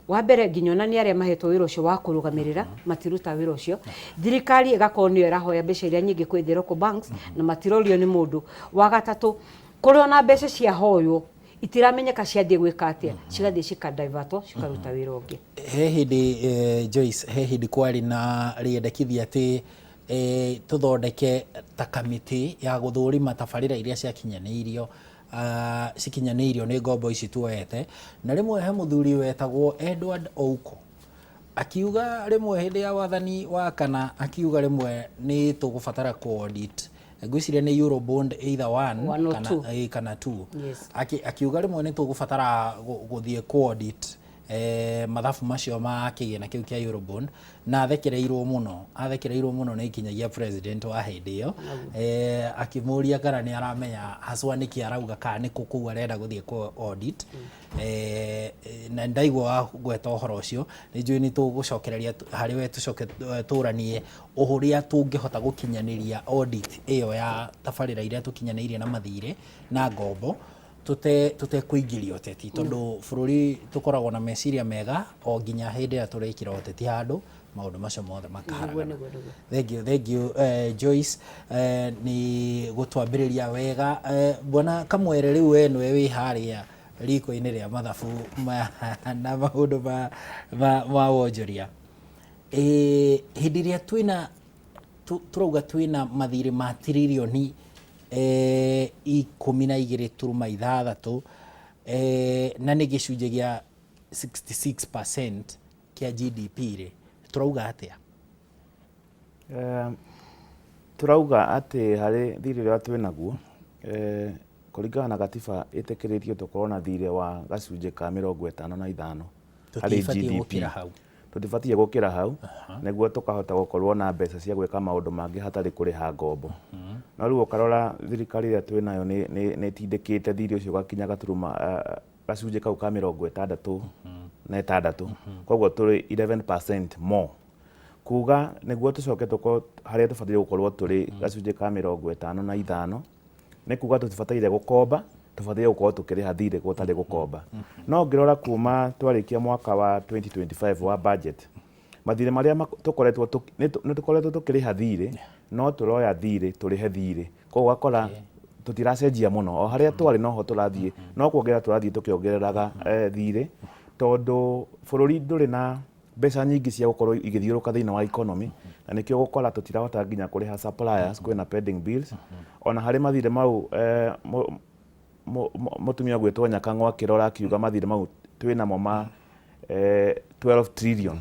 Wa mbere, nginya ona nĩ arĩa mahetwo wĩra ũcio wa kũrũgamĩrĩra matiruta wĩra ũcio. Thirikari ĩgakorwo nĩyo ĩrahoya mbeca iria nyingĩ kwĩ the local banks na matirorio nĩ mũndũ. Wa gatatũ, kũrĩ ona mbeca ciahoywo itiramenyeka ciathiĩ gwĩka atĩa, cigathiĩ cikadivertwo, cikaruta wĩra ũngĩ. He hĩndĩ Joyce, he hĩndĩ kwarĩ na rĩendekithia atĩ tũthondeke ta kamĩtĩ ya gũthũrima tabarĩra iria ciakinyanĩirio cikinyanĩirio nĩ ngombo ici tuoete, na rĩmwe he mũthuri wetagwo Edward Ouko akiuga rĩmwe hĩndĩ ya wathani wa kana, akiuga rĩmwe nĩ tũgũbatara ku audit, ngwĩciria nĩ Eurobond either one, One or kana, two. kana two. Yes. Akiuga rĩmwe nĩ tũgũbatara gũthiĩ ku audit mathabu macio ma kĩgĩna kĩu kĩa Eurobond, na athekereirwo mũno, athekereirwo mũno nĩ nginyagia president wa hĩndĩ ĩyo, akĩmũria kana nĩ aramenya haswa nĩkĩ arauga, kana nĩ kũ kũu arenda gũthiĩ ku audit. Na ndaigua wagweta ũhoro ũcio, nĩ njũĩ nĩ tũgũcokereria harĩ we, tũcoke tũranie ũrĩa tũngĩhota gũkinyanĩria audit ĩyo ya tabarĩra iria tũkinyanĩirie na mathirĩ na ngombo tũtekũingĩria ũteti, tondũ bũrũri tũkoragwo na meciria mega o nginya hĩndĩ ĩrĩa tũrekĩra ũteti handũ, maũndũ macio mothe makaharagana. Nĩguo. Thank you, thank you, Joyce, nĩ gũtwambĩrĩria wega. Bwana Kamwere, rĩu we nĩwe wĩ harĩa riko-inĩ rĩa mathabu na maũndũ ma wonjoria. Hĩndĩ ĩrĩa twĩna tũrauga twĩna mathirĩ ma tiririoni 12.6, na nĩ gĩcunjĩ gĩa 66% kĩa GDP rĩ, tũrauga atĩa? Tũrauga atĩ harĩ thirĩ ũrĩa twĩ naguo, kũringana na gatiba ĩtĩkĩrĩtio tũkorwo na thirĩ wa gacunjĩ ka 55 harĩ Tũtibatiĩ GDP. Gũkĩra hau. Tũtibatiĩ gũkĩra hau nĩguo tũkahota gũkorwo na mbeca cia gwĩka maũndũ mangĩ hatarĩ kũrĩha ngombo. No rĩu ũkarora thirikari ĩrĩa twĩ nayo nĩ ĩtindĩkĩte thirĩ ũcio ũgakinya gaturuma gacunjĩ kau ka 66, koguo tũrĩ 11% more, kuga nĩguo tũcoke tũkorwo harĩa tũbataire gũkorwo tũrĩ gacunjĩ ka 55, nĩ kuga tũtibataire gũkomba, tũbataire gũkorwo tũkĩrĩha thirĩ gũtarĩ gũkomba. No ũngĩrora kuma twarĩkia mwaka wa 2025 wa budget, mathirĩ marĩa tũkoretwo nĩ tũkoretwo tũkĩrĩha thirĩ, no tũroya thirĩ tũrĩhe thirĩ, koguo ũgakora tũtiracenjia mũno, o harĩa twarĩ noho tũrathiĩ, no kuongerera tũrathiĩ tũkĩongereraga thirĩ, tondũ bũrũri ndũrĩ na mbeca nyingĩ cia gũkorwo igĩthiũrũka thĩinĩ wa economy, na nĩkĩo gũkora tũtirahota nginya kũrĩha suppliers, kwĩna pending bills. Ona harĩ mathirĩ mau, mũtumia ũgwĩtwo Nyakang'o akĩrora akiuga mathirĩ mau twĩnamo ma 12 trillion,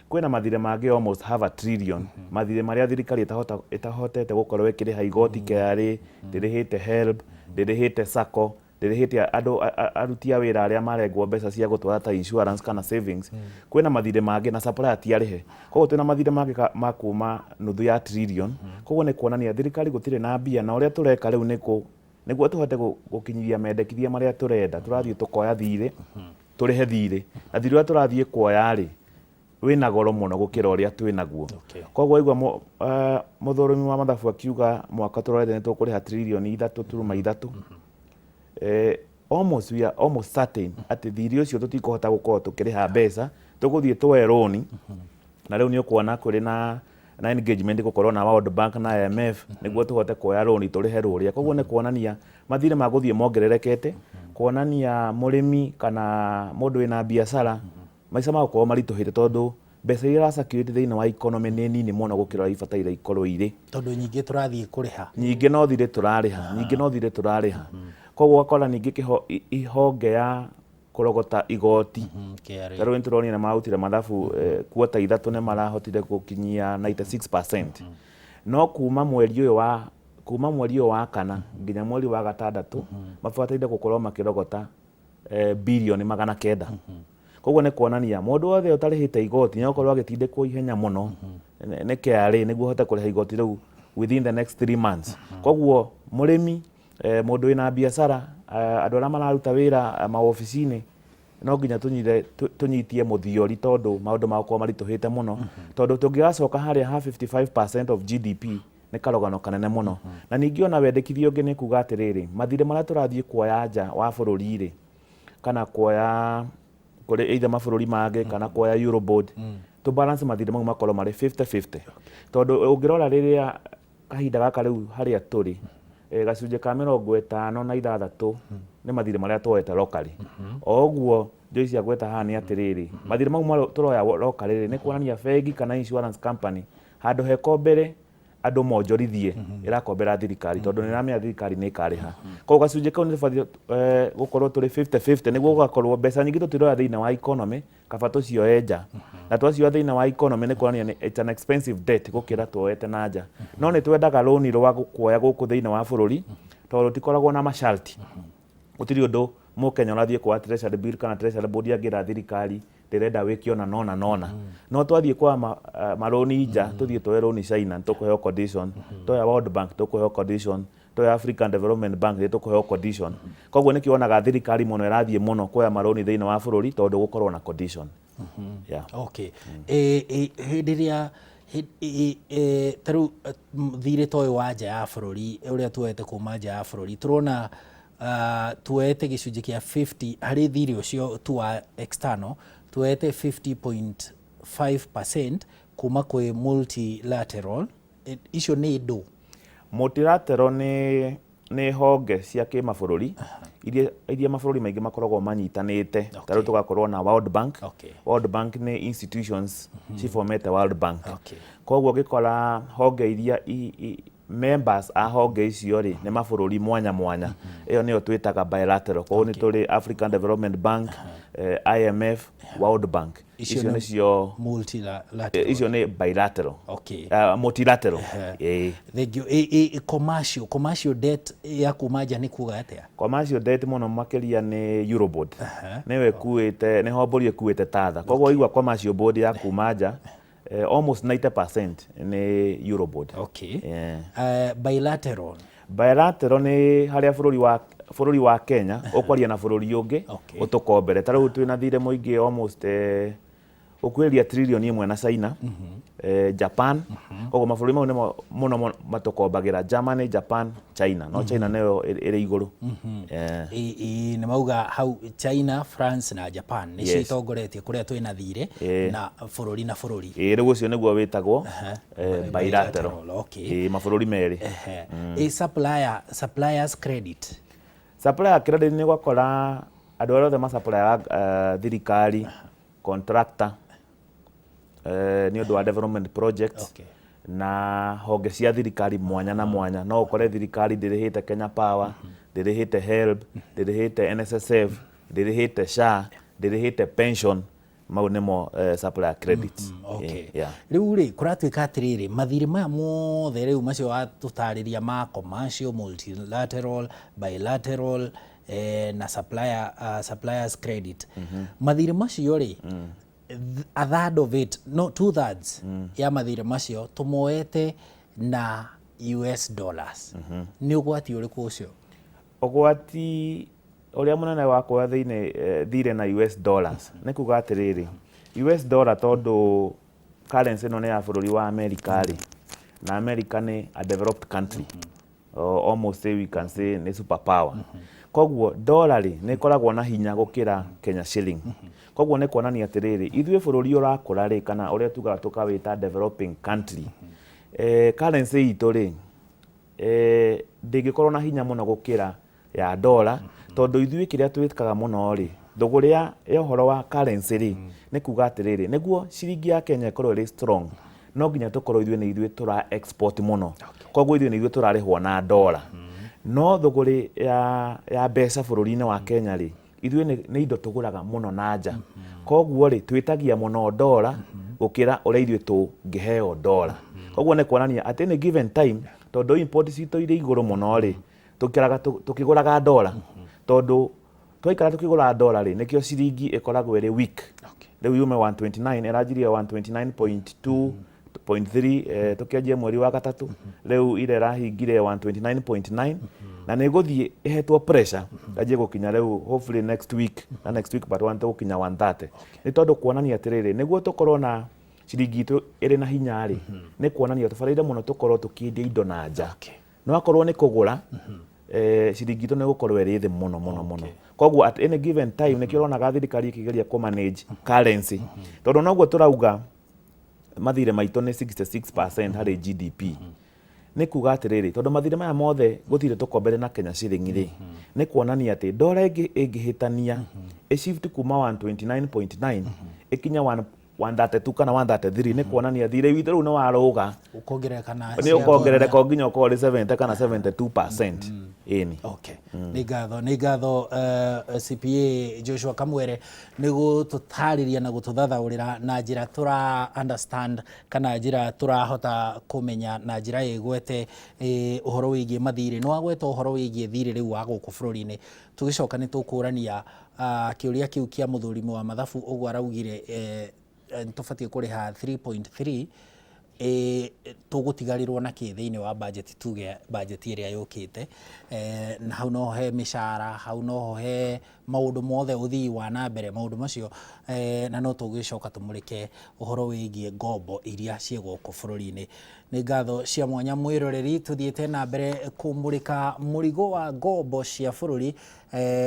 kwĩna mathirĩ mangĩ almost half a trillion, mathirĩ marĩa thirikari ĩtahotete gũkorwo ĩkĩrĩha igoti, KRA ndĩrĩhĩte, HELB ndĩrĩhĩte, SACCO ndĩrĩhĩte, andũ aruti a wĩra arĩa marengwo mbeca cia gũtwara ta insurance kana savings, kwĩna mathirĩ mangĩ na supplier ti arĩhe. Koguo twĩna mathirĩ mangĩ ma kuma nuthu ya trillion. Koguo nĩ kuonania thirikari gũtirĩ na mbia, na ũrĩa tũreka rĩu nĩ kũ nĩguo tũhote gũkinyithia mendekithia marĩa tũrenda, tũrathiĩ tũkoya thirĩ tũrĩhe thirĩ, na thirĩ ũrĩa tũrathiĩ kuoya rĩ, wĩna goro mũno gũkĩra ũrĩa twĩ naguo. Koguo waigua mũthũrũmi wa mathabu akiuga mwaka tũrorete nĩ tũkũrĩha 3.3 trillion, almost we are almost certain atĩ thirĩ ũcio tũtikũhota gũkorwo tũkĩrĩha mbeca, tũgũthiĩ tuoe rũni. Na rĩu nĩ ũkuona kũrĩ na engagement gũkorwo na World Bank na IMF nĩguo tũhote kuoya rũni tũrĩhe rũrĩa. Koguo nĩ kuonania mathirĩ magũthiĩ mongererekete, kuonania mũrĩmi kana mũndũ wĩna biacara maica magũkorwo maritũhĩte, tondũ Mbeca iria ira circulate thĩinĩ wa economy nĩ nini mũno gũkĩra ũrĩa ibataire ikorwo irĩ. Tondũ nyingĩ tũrathiĩ kũrĩha. Nyingĩ no thirĩ tũrarĩha, nyingĩ no thirĩ tũrarĩha. Koguo ũgakora ningĩ kĩho ihonge ya kũrogota igoti, KRA. Ta rĩu nĩtũronire nĩ mararutire mathabu, quarter 3 nĩ marahotire gũkinyia 96%. No kuma mweri ũyũ wa kana nginya mweri wa gatandatũ mabataire gũkorwo makĩrogota birioni 900. Koguo nĩ kuonania mũndũ wothe ũtarĩhĩte igoti nĩ egũkorwo agĩtindĩkwo ihenya mũno nĩ KRA nĩguo ahote kũrĩha igoti rĩu within the next 3 months. Koguo mũrĩmi, mũndũ wĩna biacara, andũ arĩa mararuta wĩra mawobici-inĩ, no nginya tũnyitie mũthiori tondũ maũndũ magũkorwo maritũhĩte mũno, tondũ tũngĩgacoka harĩa ha 55% of GDP nĩ karũgano kanene mũno. Na ningĩ ona wendekithia ũngĩ nĩ kuga atĩrĩrĩ, mathirĩ marĩa tũrathiĩ kuoya nja wa bũrũri rĩ, kana kuoya kũrĩ either mabũrũri mangĩ kana kuoya Eurobond, tũ balance mathirĩ mau makorwo marĩ 50-50, tondũ ũngĩrora rĩrĩa kahinda gaka rĩu harĩa tũrĩ, gacunjĩ ka 56 nĩ mathirĩ marĩa tuoete locally. O ũguo Joyce agweta haha nĩ atĩrĩrĩ, mathirĩ mau tũroya locally rĩ, nĩ kuonania bengi kana insurance company handũ hekombere andũ monjorithie ĩrakombera thirikari, tondũ nĩ ĩramenya thirikari nĩ ĩkarĩha. Koguo gacunjĩ kau nĩ tũbatiĩ gũkorwo tũrĩ 50-50 nĩguo gũgakorwo mbeca nyingĩ tũtiroya thĩinĩ wa economy, kaba tũcioe nja. Na twacioya thĩinĩ wa economy nĩ kuonania it's an expensive debt gũkĩra tuoete na nja. No nĩ twendaga rũni rwa kuoya gũkũ thĩinĩ wa bũrũri, tondũ rũtikoragwo na masharti. Gũtirĩ ũndũ mũkenya ũrathiĩ kuoya treasury bill kana treasury board angĩra thirikari ndĩrenda wĩke ona nona nona. No twathiĩ kuoya marũni nja, tũthiĩ tuoe rũni China, nĩtũkũheo condition, tuoya World Bank tũkũheo condition, tuoya African Development Bank nĩtũkũheo condition. Koguo nĩkĩo wonaga thirikari mũno ĩrathiĩ mũno kuoya marũni thĩinĩ wa bũrũri, tondũ gũkorwo na condition. Yeah. Okay. Hĩndĩ ĩrĩa ta rĩu thirĩ ta ũyũ wa nja ya bũrũri ũrĩa tuoete kuma nja ya bũrũri, tũrona tuoete gĩcunjĩ kĩa 50 harĩ thirĩ ũcio tu wa external, tuoete 50.5% kuma kwĩ multilateral. Icio nĩ ndũ? Multilateral nĩ honge cia kĩmabũrũri iria mabũrũri maingĩ makoragwo manyitanĩte. Ta rĩu tũgakorwo na World Bank. World Bank nĩ institutions cifomete World Bank. Koguo ũngĩkora honge iria members a honge icio rĩ, nĩ mabũrũri mwanya mwanya. Ĩyo nĩyo twĩtaga bilateral. Koguo nĩ tũrĩ African Development Bank, IMF, World Bank. Icio Icio nĩcio multilateral. Icio nĩ bilateral. Multilateral. Ĩĩ. Thank you. Commercial debt ya kuma nja nĩ kuga atĩa? Commercial debt mũno makĩria nĩ Eurobond. Nĩyo ĩkuĩte, nĩ hombori ĩkuĩte tatha. Koguo waigua commercial bond ya kuma nja, almost 90% nĩ Eurobond. Yeah. Bilateral. Bilateral nĩ harĩa bũrũri wa Kenya ũkwaria na bũrũri ũngĩ ũtũkombere. Ta rĩu twĩna thirĩ mũingĩ almost gũkuhĩrĩria 1 trillion na China, Japan. Koguo mabũrũri mau nĩmo mũno mũno matũkombagĩra, Germany, Japan, China. No China nĩyo ĩrĩ igũrũ. Nĩ mauga hau China, France na Japan nĩcio itongoretie kũrĩa twĩna thirĩ na bũrũri na bũrũri. Ĩĩ, rĩu ũcio nĩguo wĩtagwo bilateral. Ĩĩ, mabũrũri merĩ. Suppliers credit. Supplier credit nĩ ũgakora andũ arĩa othe masupplyaga thirikari, contractor, nĩ ũndũ wa development projects na honge cia thirikari mwanya na mwanya. No ũkore thirikari ndĩrĩhĩte Kenya Power, ndĩrĩhĩte HELB, ndĩrĩhĩte NSSF, ndĩrĩhĩte SHA, ndĩrĩhĩte pension. Mau nĩmo supplier credits. Yeah. Rĩu rĩ, kũratuĩka atĩrĩrĩ, mathirĩ maya mothe rĩu macio watũtarĩria ma commercial, multilateral, bilateral, na suppliers credit, mathirĩ macio rĩ, a third of it, no, 2/3 ya mathirĩ macio tũmoete na US dollars. Nĩ ũgwati ũrĩkũ ũcio? Ũgwati ũrĩa mũnene wa kuoya thĩinĩ thirĩ na US dollars nĩ kuga atĩrĩrĩ, US dollar, tondũ currency ĩno nĩ ya bũrũri wa America rĩ, na America nĩ a developed country, almost say we can say nĩ super power. Koguo dollar rĩ, nĩ ĩkoragwo na hinya gũkĩra Kenya shilling. Koguo nĩ kuonania atĩrĩrĩ, ithuĩ bũrũri ũrakũra rĩ, kana ũrĩa tugaga tũkawĩta developing country, currency itũ rĩ, ndĩngĩkorwo na hinya mũno gũkĩra ya dollar, tondũ ithuĩ kĩrĩa twĩkaga mũno rĩ, Thũgũrĩ ya ũhoro wa currency rĩ, nĩ kuga atĩrĩrĩ, nĩguo ciringi ya Kenya ĩkorwo ĩrĩ strong, no nginya tũkorwo ithuĩ nĩ ithuĩ tũra export mũno. Koguo ithuĩ nĩ ithuĩ tũrarĩhwo na ndora. No thũgũrĩ ya mbeca bũrũri-inĩ wa Kenya rĩ, ithuĩ nĩ indo tũgũraga mũno na nja. Koguo rĩ, twĩtagia mũno ndora gũkĩra ũrĩa ithuĩ tũngĩheo ndora. Koguo nĩ kuonania at any given time, tondũ import citũ irĩ igũrũ mũno rĩ, tũikaraga tũkĩgũraga ndora. Tondũ twaikara tũkĩgũra ndora rĩ, nĩkĩo ciringi ĩkoragwo ĩrĩ weak. Rĩu yume 129, ĩranjirie 129.2.3 tũkĩanjia mweri wa gatatũ, rĩu ira ĩrahingire 129.9, na nĩ ĩgũthiĩ ĩhetwo pressure yanjie gũkinya rĩu hopefully next week, na next week but one tũgũkinya 130. Nĩ tondũ kuonania atĩrĩrĩ, nĩguo tũkorwo na ciringi itũ ĩrĩ na hinya rĩ, nĩ kuonania tũbataire mũno tũkorwo tũkĩendia indo na nja. No akorwo nĩ kũgũra, ciringi itũ nĩ gũkorwo ĩrĩ thĩ mũno mũno mũno. Koguo at any given time nĩkĩo ũronaga thirikari ĩkĩgeria kũ manage currency. Tondũ noguo tũrauga mathirĩ maitũ nĩ 66% harĩ GDP. Nĩ kuga atĩrĩrĩ, tondũ mathirĩ maya mothe gũtirĩ tũkombere na Kenya shilling rĩ, nĩ kuonania atĩ ndora ĩngĩhĩtania ĩ shift kuma 129.9 ĩkinye 132 kana 133, nĩ kuonania thirĩ witũ rĩu nĩ warũga. Ũkongerereka na nĩ ũkongerereka nginya ũkorwo ũrĩ 70 kana 72%. Ĩni. Okay. Nĩ ngatho, nĩ ngatho CPA Joshua Kamwere nĩ gũtũtarĩria na gũtũthathaũrĩra na njĩra tũra understand kana njĩra tũrahota kũmenya na njĩra ĩgwete ũhoro wĩgiĩ mathirĩ. Nĩ wagweta ũhoro wĩgiĩ thirĩ rĩu wa gũkũ bũrũri-inĩ. Tũgĩcoka nĩ tũkũrania kĩũria kĩu kĩa mũthũrimi wa mathabu ũguo araugire tũbatiĩ kũrĩha 3.3, tũgũtigarĩrwo na kĩ thĩinĩ wa budget, tuge budget ĩrĩa yũkĩte, na hau no he mĩcara, hau no he maũndũ mothe, ũthii wa na mbere, maũndũ macio, na no tũgĩcoka tũmũrĩke ũhoro wĩgiĩ ngombo iria ciĩ gũkũ bũrũri-inĩ. Nĩ ngatho cia mwanya mwĩroreri, tũthiĩte na mbere kũmũrĩka mũrigo wa ngombo cia bũrũri,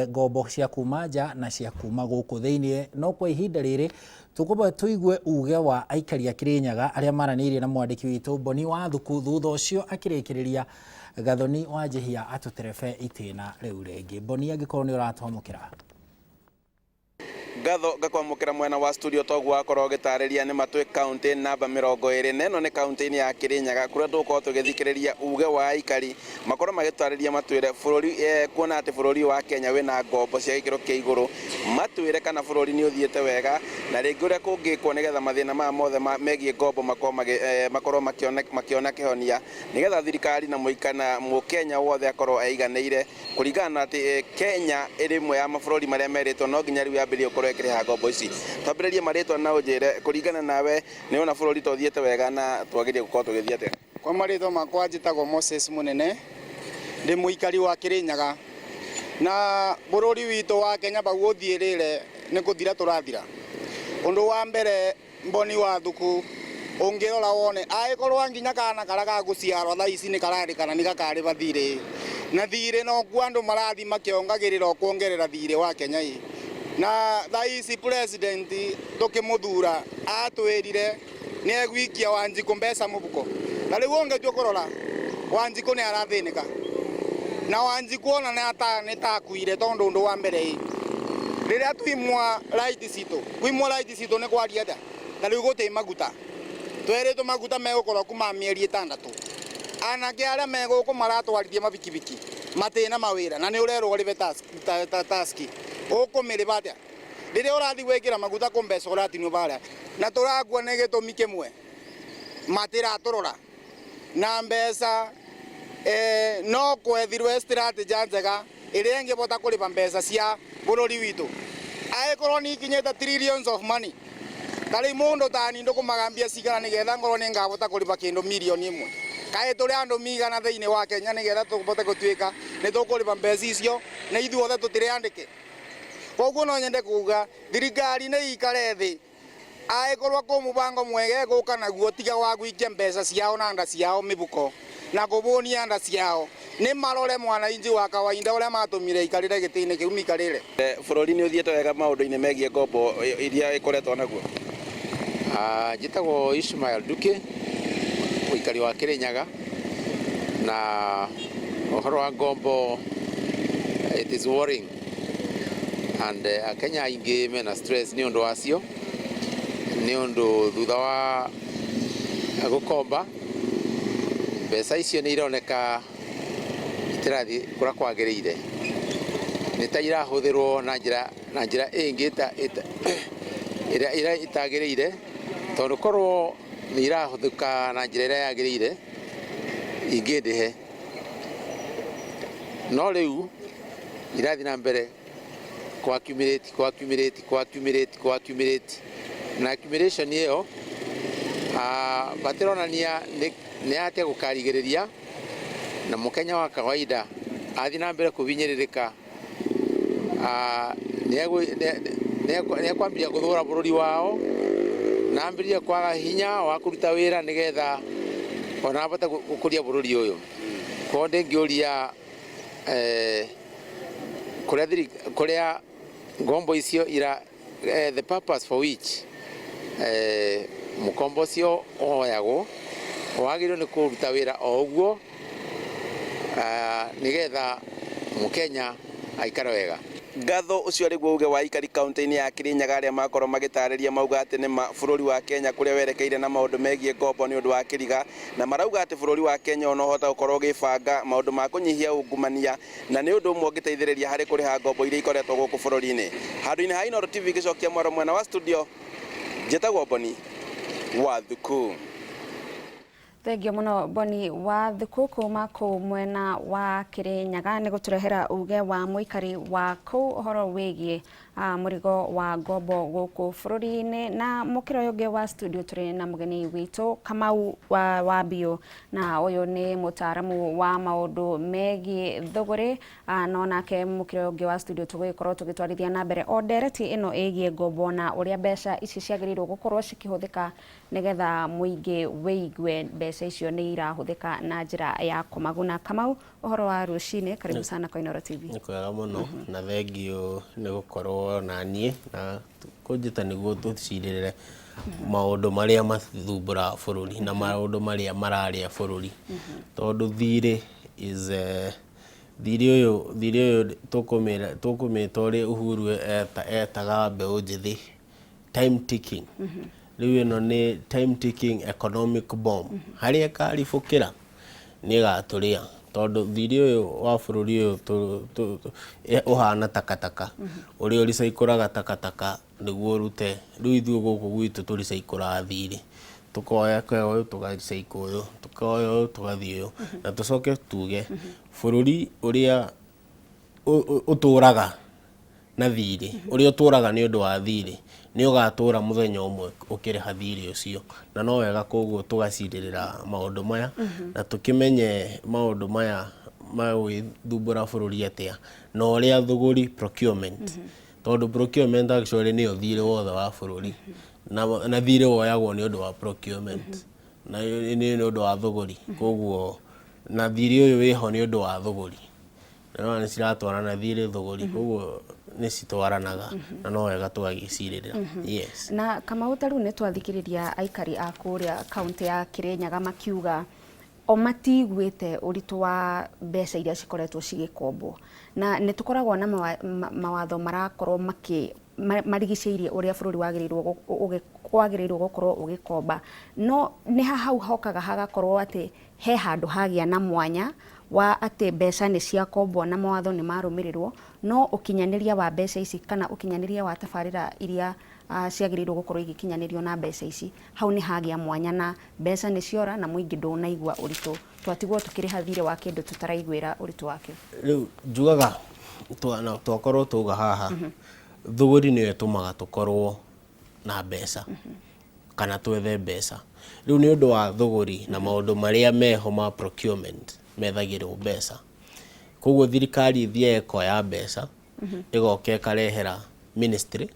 ngombo cia kuma nja na cia kuma gũkũ thĩinĩ. No kwa ihinda rĩrĩ tũkwamba tũigue uge wa aikari a Kĩrĩnyaga arĩa maranĩirie na mwandĩki witũ Boni wa Thuku, thutha ũcio akĩrĩkĩrĩria Gathoni wa Njihia atũterebe itĩna rĩu rĩngĩ. Boni, angĩkorwo nĩ ũratwamũkĩra. Ngatho ngakwamũkĩra mwena wa studio. Toguo wakorwo ũgĩtarĩria nĩ matwĩ kaunti namba 24 nĩ kaunti-inĩ ya Kĩrĩnyaga, kũrĩa tũgũkorwo tũgĩthikĩrĩria uge wa aikari makorwo magĩtarĩria matwĩre bũrũri kuona atĩ bũrũri wa Kenya wĩna ngombo cia gĩkĩro kĩa igũrũ, matwĩre kana bũrũri nĩ ũthiĩte wega na rĩngĩ ũrĩa kũngĩkwo nĩgetha mathĩna maya mothe megiĩ ngombo makorwo makĩona kĩhonia, nĩgetha thirikari na mũika na mũkenya wothe akorwo eiganĩire, kũringana na atĩ Kenya ĩrĩ ĩmwe ya mabũrũri marĩa merĩtwo no nginya rĩu yambĩrĩrie gũkorwo ĩkĩrĩha ngombo ici. Twambĩrĩrie marĩtwa na ũnjĩre, kũringana nawe nĩ ũrona bũrũri ta ũthiĩte wega na twagĩrĩire gũkorwo tũgĩthiĩ atĩa? Kwa marĩtwa makwa njĩtagwo Moses Mũnene, ndĩ mũikari wa Kĩrĩnyaga, na bũrũri witũ wa Kenya bau ũthiĩrĩre nĩ kũthira tũrathira. Ũndũ wa mbere, Mboni wa Thuku, ũngĩrora wone angĩkorwo nginya kana karĩa gagũciarwo thaa ici nĩ kararĩkana nĩ gakarĩba thirĩ, na thirĩ nokuo andũ marathiĩ makĩongagĩrĩra o kuongerera thirĩ wa Kenya ĩ. Na thaa ici president tũkĩmũthura atwĩrire nĩ egwikia Wanjikũ mbeca mũbuko, na rĩu ũngĩtua kũrora Wanjikũ nĩ arathĩnĩka, na Wanjikũ ona nĩ takuire, tondũ ũndũ wa mbere ĩ, rĩrĩa twimwa right citũ, kwimwa right citũ nĩ kwaria atĩa? Ta rĩu gũtĩ maguta, twerĩtwo maguta megũkorwo kuma mĩeri 6. Anake arĩa me gũkũ maratwarithia mabikibiki matĩna mawĩra, na nĩ ũrerwo ũrĩbe tax, ũkũmĩrĩba atĩa rĩrĩa ũrathiĩ gwĩkĩra maguta kũ mbeca ũratinio barĩa? Na tũrakua nĩ gĩtũmi kĩmwe, matiratũrora na mbeca, no kwethirwe strategy njega ĩrĩa ĩngĩbota kũrĩba mbeca cia bũrũri witũ, angĩkorwo nĩ ikinyĩte trillions of money. Ta rĩu mũndũ tani ndũkũmaga mbia cigana nĩgetha ngorwo nĩ ngabota kũrĩba kĩndũ mirioni 1? Kaĩ tũrĩ andũ migana thĩinĩ wa Kenya nĩgetha tũbote gũtuĩka nĩ tũkũrĩba mbeca icio, na ithuothe tũtirĩ andĩke? Koguo no nyende kuga thirikari nĩ ikare thĩ, angĩkorwo kũ mũbango mwega ĩgũka naguo tiga wa gũikia mbeca ciao na nda ciao mĩbuko na kũbũnia nda ciao, nĩ marore mwananchi wa kawaida ũrĩa matũmire ikarĩre gĩtĩ-inĩ kĩu mikarĩre. Bũrũri nĩ ũthiĩte wega maũndũ-inĩ megiĩ ngombo iria ĩkoretwo naguo? Njĩtagwo Ishmael Duke, mũikari wa Kĩrĩnyaga, na ũhoro wa ngombo, it is worrying. And akenya aingĩ mena stress nĩ ũndũ wacio, nĩ ũndũ thutha wa gũkomba mbeca icio nĩ ironeka itirathiĩ kũrĩa kwagĩrĩire, nĩ ta irahũthĩrwo na njĩra ĩngĩ ĩrĩa ĩtagĩrĩire, tondũ korwo nĩ irahũthĩka na njĩra ĩrĩa yagĩrĩire ingĩndĩhe, no rĩu irathiĩ na mbere kũ accumulate, kũ accumulate, kũ accumulate, kũ accumulate, na accumulation ĩyo batironania nĩ atĩa gũkarigĩrĩria, na mũkenya wa kawaida athiĩ na mbere kũhinyĩrĩrĩka, nĩ ekwambĩrĩria gũthũra bũrũri wao na ambĩrĩrie kwaga hinya wa kũruta wĩra nĩgetha ona abote gũkũria bũrũri ũyũ. Koguo ndĩngĩũria kũrĩa ngombo icio ira, the purpose for which mũkombo ũcio ũhoyagwo wagĩrĩirwo nĩ kũruta wĩra o ũguo, nĩgetha mũkenya aikare wega. Ngatho ũcio arĩguo uge wa aikari kaunti-inĩ ya Kirinyaga arĩa makorwo magĩtarĩria mauga atĩ nĩma bũrũri wa Kenya kũrĩa werekeire na maũndũ megiĩ ngombo nĩ ũndũ wa kĩriga, na marauga atĩ bũrũri wa Kenya ona ũhota gũkorwo ũgĩbanga maũndũ ma kũnyihia ungumania, na nĩ ũndũ ũmwe ũngĩteithĩrĩria harĩ kũrĩha ngombo iria ikoretwo gũkũ bũrũri-inĩ. Handũ-inĩ ha Inooro TV ngĩcokia mwaro mwena wa studio, njĩtagwo Boni wa Thuku. Thengio muno Boni wa Thuku kuma kuu mwena wa Kirinyaga nĩ gũtũrehera uge wa mũikari wa kũu ũhoro wĩgiĩ mũrigo wa ngombo gũkũ bũrũri-inĩ. Na mũkĩra ũyũ ũngĩ wa studio tũrĩ na mũgeni witũ Kamau wa Mbiũ, na ũyũ nĩ mũtaaramu wa maũndũ megiĩ thũgũrĩ, no nake mũkĩra ũyũ ũngĩ wa studio tũgũgĩkorwo tũgĩtwarithia na mbere o ndereti ĩno ĩgiĩ ngombo na ũrĩa mbeca ici ciagĩrĩirwo gũkorwo cikĩhũthĩka nĩgetha mũingĩ wĩigue mbeca icio nĩ irahũthĩka na njĩra ya kũmaguna. Kamau, ũhoro wa rũcinĩ, karibu sana kwa Inooro TV. Nĩ kwega mũno na thengio nĩ gũkorwo na niĩ na kũnjĩta nĩguo tũcirĩrĩre maũndũ marĩa mathumbũraga bũrũri na maũndũ marĩa mararĩa bũrũri, tondũ thirĩ is thirĩ ũyũ tũkũmĩta ũrĩa Uhuru etaga mbeũ njĩthĩ time ticking. Rĩu ĩno nĩ time ticking economic bomb, harĩa ĩkaribũkĩra nĩ ĩgatũrĩa, tondũ thirĩ ũyũ wa bũrũri ũyũ ũhana takataka, ũrĩa ũricaikũraga takataka nĩguo ũrute. Rĩu ithuĩ gũkũ gwitũ tũricaikũraga thirĩ, tũkoya ũyũ tũgaricaikũ ũyũ, tũkoya ũyũ tũgathiĩ ũyũ, na tũcoke tuge bũrũri ũrĩa ũtũraga na thirĩ, ũrĩa ũtũraga nĩ ũndũ wa thirĩ, nĩ ũgatũra mũthenya ũmwe ũkĩrĩha thirĩ ũcio. Na no wega koguo tũgacirĩrĩra maũndũ maya na tũkĩmenye maũndũ maya magũgĩthumbũra bũrũri atĩa, na ũrĩa thũgũri procurement, tondũ procurement actually nĩyo thirĩ wothe wa bũrũri, na thirĩ woyagwo nĩ ũndũ wa procurement na nĩ ũndũ wa thũgũri, koguo na thirĩ ũyũ wĩho nĩ ũndũ wa thũgũri, na nĩ ciratwarana thirĩ thũgũri, koguo nĩ citwaranaga na no wega tũgagĩcirĩrĩra. Yes. Na Kamau, ta rĩu nĩ twathikĩrĩria aikari a kũrĩa kaunti ya Kirinyaga makiuga o matiguĩte ũritũ wa mbeca iria cikoretwo cigĩkombwo, na nĩ tũkoragwo na mawatho marakorwo marigicĩirie ũrĩa bũrũri wagĩrĩirwo gũkorwo ũgĩkomba, no nĩ hau hokaga hagakorwo atĩ he handũ hagĩa na mwanya wa atĩ mbeca nĩ ciakombwo na mawatho nĩ marũmĩrĩrwo, no ũkinyanĩria wa mbeca ici kana ũkinyanĩria wa tabarĩra iria ciagĩrĩirwo gũkorwo igĩkinyanĩrio na mbeca ici, hau nĩ hagĩa mwanya na mbeca nĩ ciora na mũingĩ ndũnaigua ũritũ, twatigwo tũkĩrĩha thirĩ wa kĩndũ tũtaraiguĩra ũritũ wakĩo. Rĩu njugaga twakorwo tuga haha thũgũri nĩyo ĩtũmaga tũkorwo na mbeca kana twethe mbeca. Rĩu nĩ ũndũ wa thũgũri na maũndũ marĩa meho ma procurement methagĩrwo mbeca, koguo thirikari ĩthiaga ĩkoya mbeca ĩgoka ĩkarehera ministry,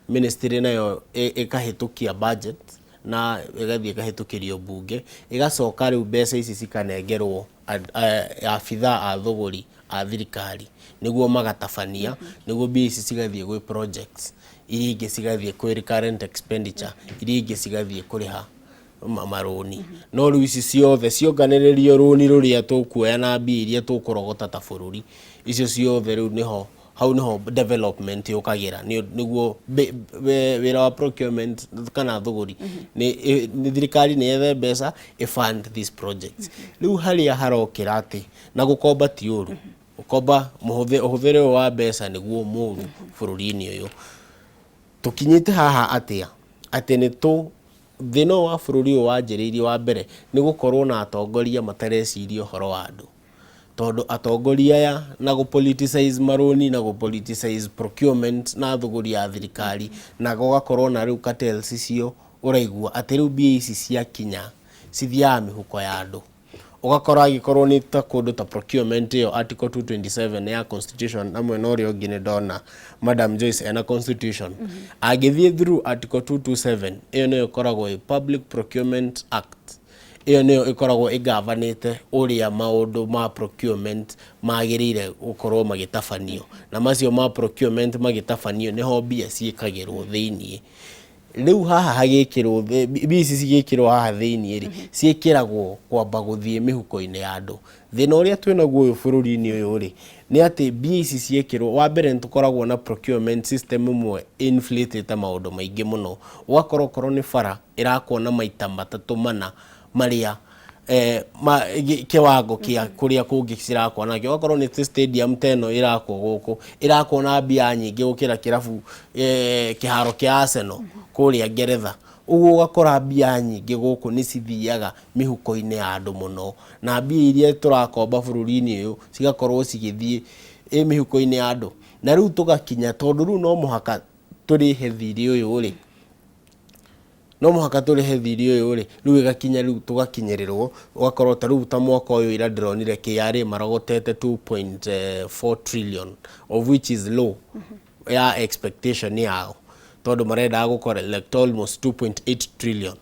ministry nayo ĩkahĩtũkia budget na ĩgathiĩ ĩkahĩtũkĩrio mbunge, ĩgacoka rĩu mbeca ici cikanengerwo abithaa a thũgũri a thirikari nĩguo magatabania, nĩguo mbia ici cigathiĩ gwĩ projects iria ingĩ cigathiĩ kwĩ recurrent expenditure, iria ingĩ cigathiĩ kũrĩha marũni. No rĩu ici ciothe cionganĩrĩrio rũni rũrĩa tũkuoya na mbia iria tũkũrogota ta bũrũri, icio ciothe rĩu nĩho Hau niho development yũkagĩra nĩguo wĩra wa procurement kana thũgũri nĩ thirikari nĩ yethe mbeca ĩ fund these projects. Rĩu harĩa harokĩra atĩ na gũkomba ti ũru, gũkomba ũhũthĩre ũyũ wa mbeca nĩguo mũru bũrũri-inĩ ũyũ. Tũkinyĩte haha atĩa atĩ nĩ tũ thĩna ũyũ wa bũrũri ũyũ wanjĩrĩirie wa mbere nĩ gũkorwo na atongoria matareciria ũhoro wa andũ, tondũ atongoria aya na gũ politicize marũni na gũ politicize procurement na thũgũri ya thirikari, na gũgakorwo na rĩu cartels icio ũraigua atĩ rĩu mbia ici ciakinya cithiaga mĩhuko ya andũ. Ũgakora angĩkorwo nĩ ta kũndũ ta procurement ĩyo, article 227 ya constitution, na mwena ũrĩa ũngĩ nĩ ndona Madam Joyce ena constitution, angĩthiĩ through article 227, ĩyo nĩyo ĩkoragwo ĩ Public Procurement Act, ĩyo nĩyo ĩkoragwo ĩgavanĩte ũrĩa maũndũ ma procurement magĩrĩire gũkorwo magĩtabanio, na macio ma procurement magĩtabanio nĩho mbia ciĩkagĩrwo thĩiniĩ. Rĩu haha hagĩkĩrwo mbia ici cigĩkĩrwo haha thĩiniĩ rĩ, ciĩkĩragwo kwamba gũthiĩ mĩhuko-inĩ ya andũ. Thĩna ũrĩa twĩnaguo ũyũ bũrũri-inĩ ũyũ rĩ, nĩ atĩ mbia ici ciĩkĩrwo, wa mbere nĩ tũkoragwo na procurement system ĩmwe inflatĩte maũndũ maingĩ mũno, ũgakora okorwo nĩ bara ĩrakwo na maita matatũ mana marĩa kĩwango kĩa kũrĩa kũngĩ cirakwo nakĩo. Ũgakorwo nĩ stadium ta ĩno ĩrakwo gũkũ, ĩrakwo na mbia nyingĩ gũkĩra kĩrabu kĩharo kĩa Arsenal kũrĩa Ngeretha. Ũguo ũgakora mbia nyingĩ gũkũ nĩ cithiaga mĩhuko-inĩ ya andũ mũno, na mbia iria tũrakomba bũrũri-inĩ ũyũ cigakorwo cigĩthiĩ mĩhuko-inĩ ya andũ. Na rĩu tũgakinya, tondũ rĩu no mũhaka tũrĩhe thirĩ ũyũ rĩ, no mũhaka tũrĩhe thirĩ ũyũ rĩ, rĩu ĩgakinya rĩu tũgakinyĩrĩrwo, ũgakorwo ta rĩu ta mwaka ũyũ ira ndĩronire KRA marogotete 2.4 trillion, of which is low ya expectation yao, tondũ marendaga gũ collect almost 2.8 trillion.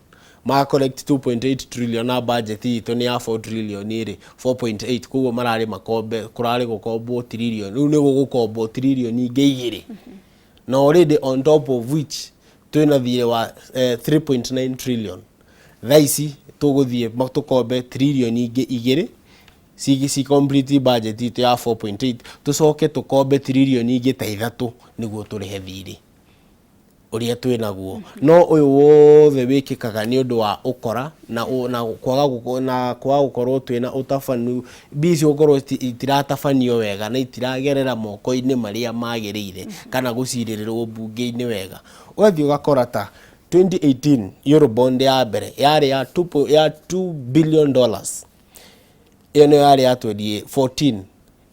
Ma collect 2.8 trillion na budget itũ nĩ ya 4 trillion rĩ, 4.8, koguo mararĩ makombe, kũrarĩ gũkombwo trillion, rĩu nĩ gũgũkombwo trillion ingĩ igĩrĩ, na already on top of which twĩna thirĩ wa 3.9 trillion. Thaa ici tũgũthiĩ tũkombe trillion ingĩ igĩrĩ ci complete budget itũ ya 4.8, tũcoke tũkombe trillion ingĩ ta ithatũ nĩguo tũrĩhe thirĩ ũrĩa twĩnaguo. No ũyũ wothe wĩkĩkaga nĩ ũndũ wa ũkora na kwaga gũkorwo twĩna ũtabanu. Mbia icio gũkorwo itiratabanio wega na itiragerera moko-inĩ marĩa magĩrĩire kana gũcirĩrĩrwo mbunge-inĩ wega. Ũgathiĩ ũgakora ta 2018 Eurobond ya mbere yarĩ ya $2 billion, ĩyo nĩyo yarĩ ya 2014,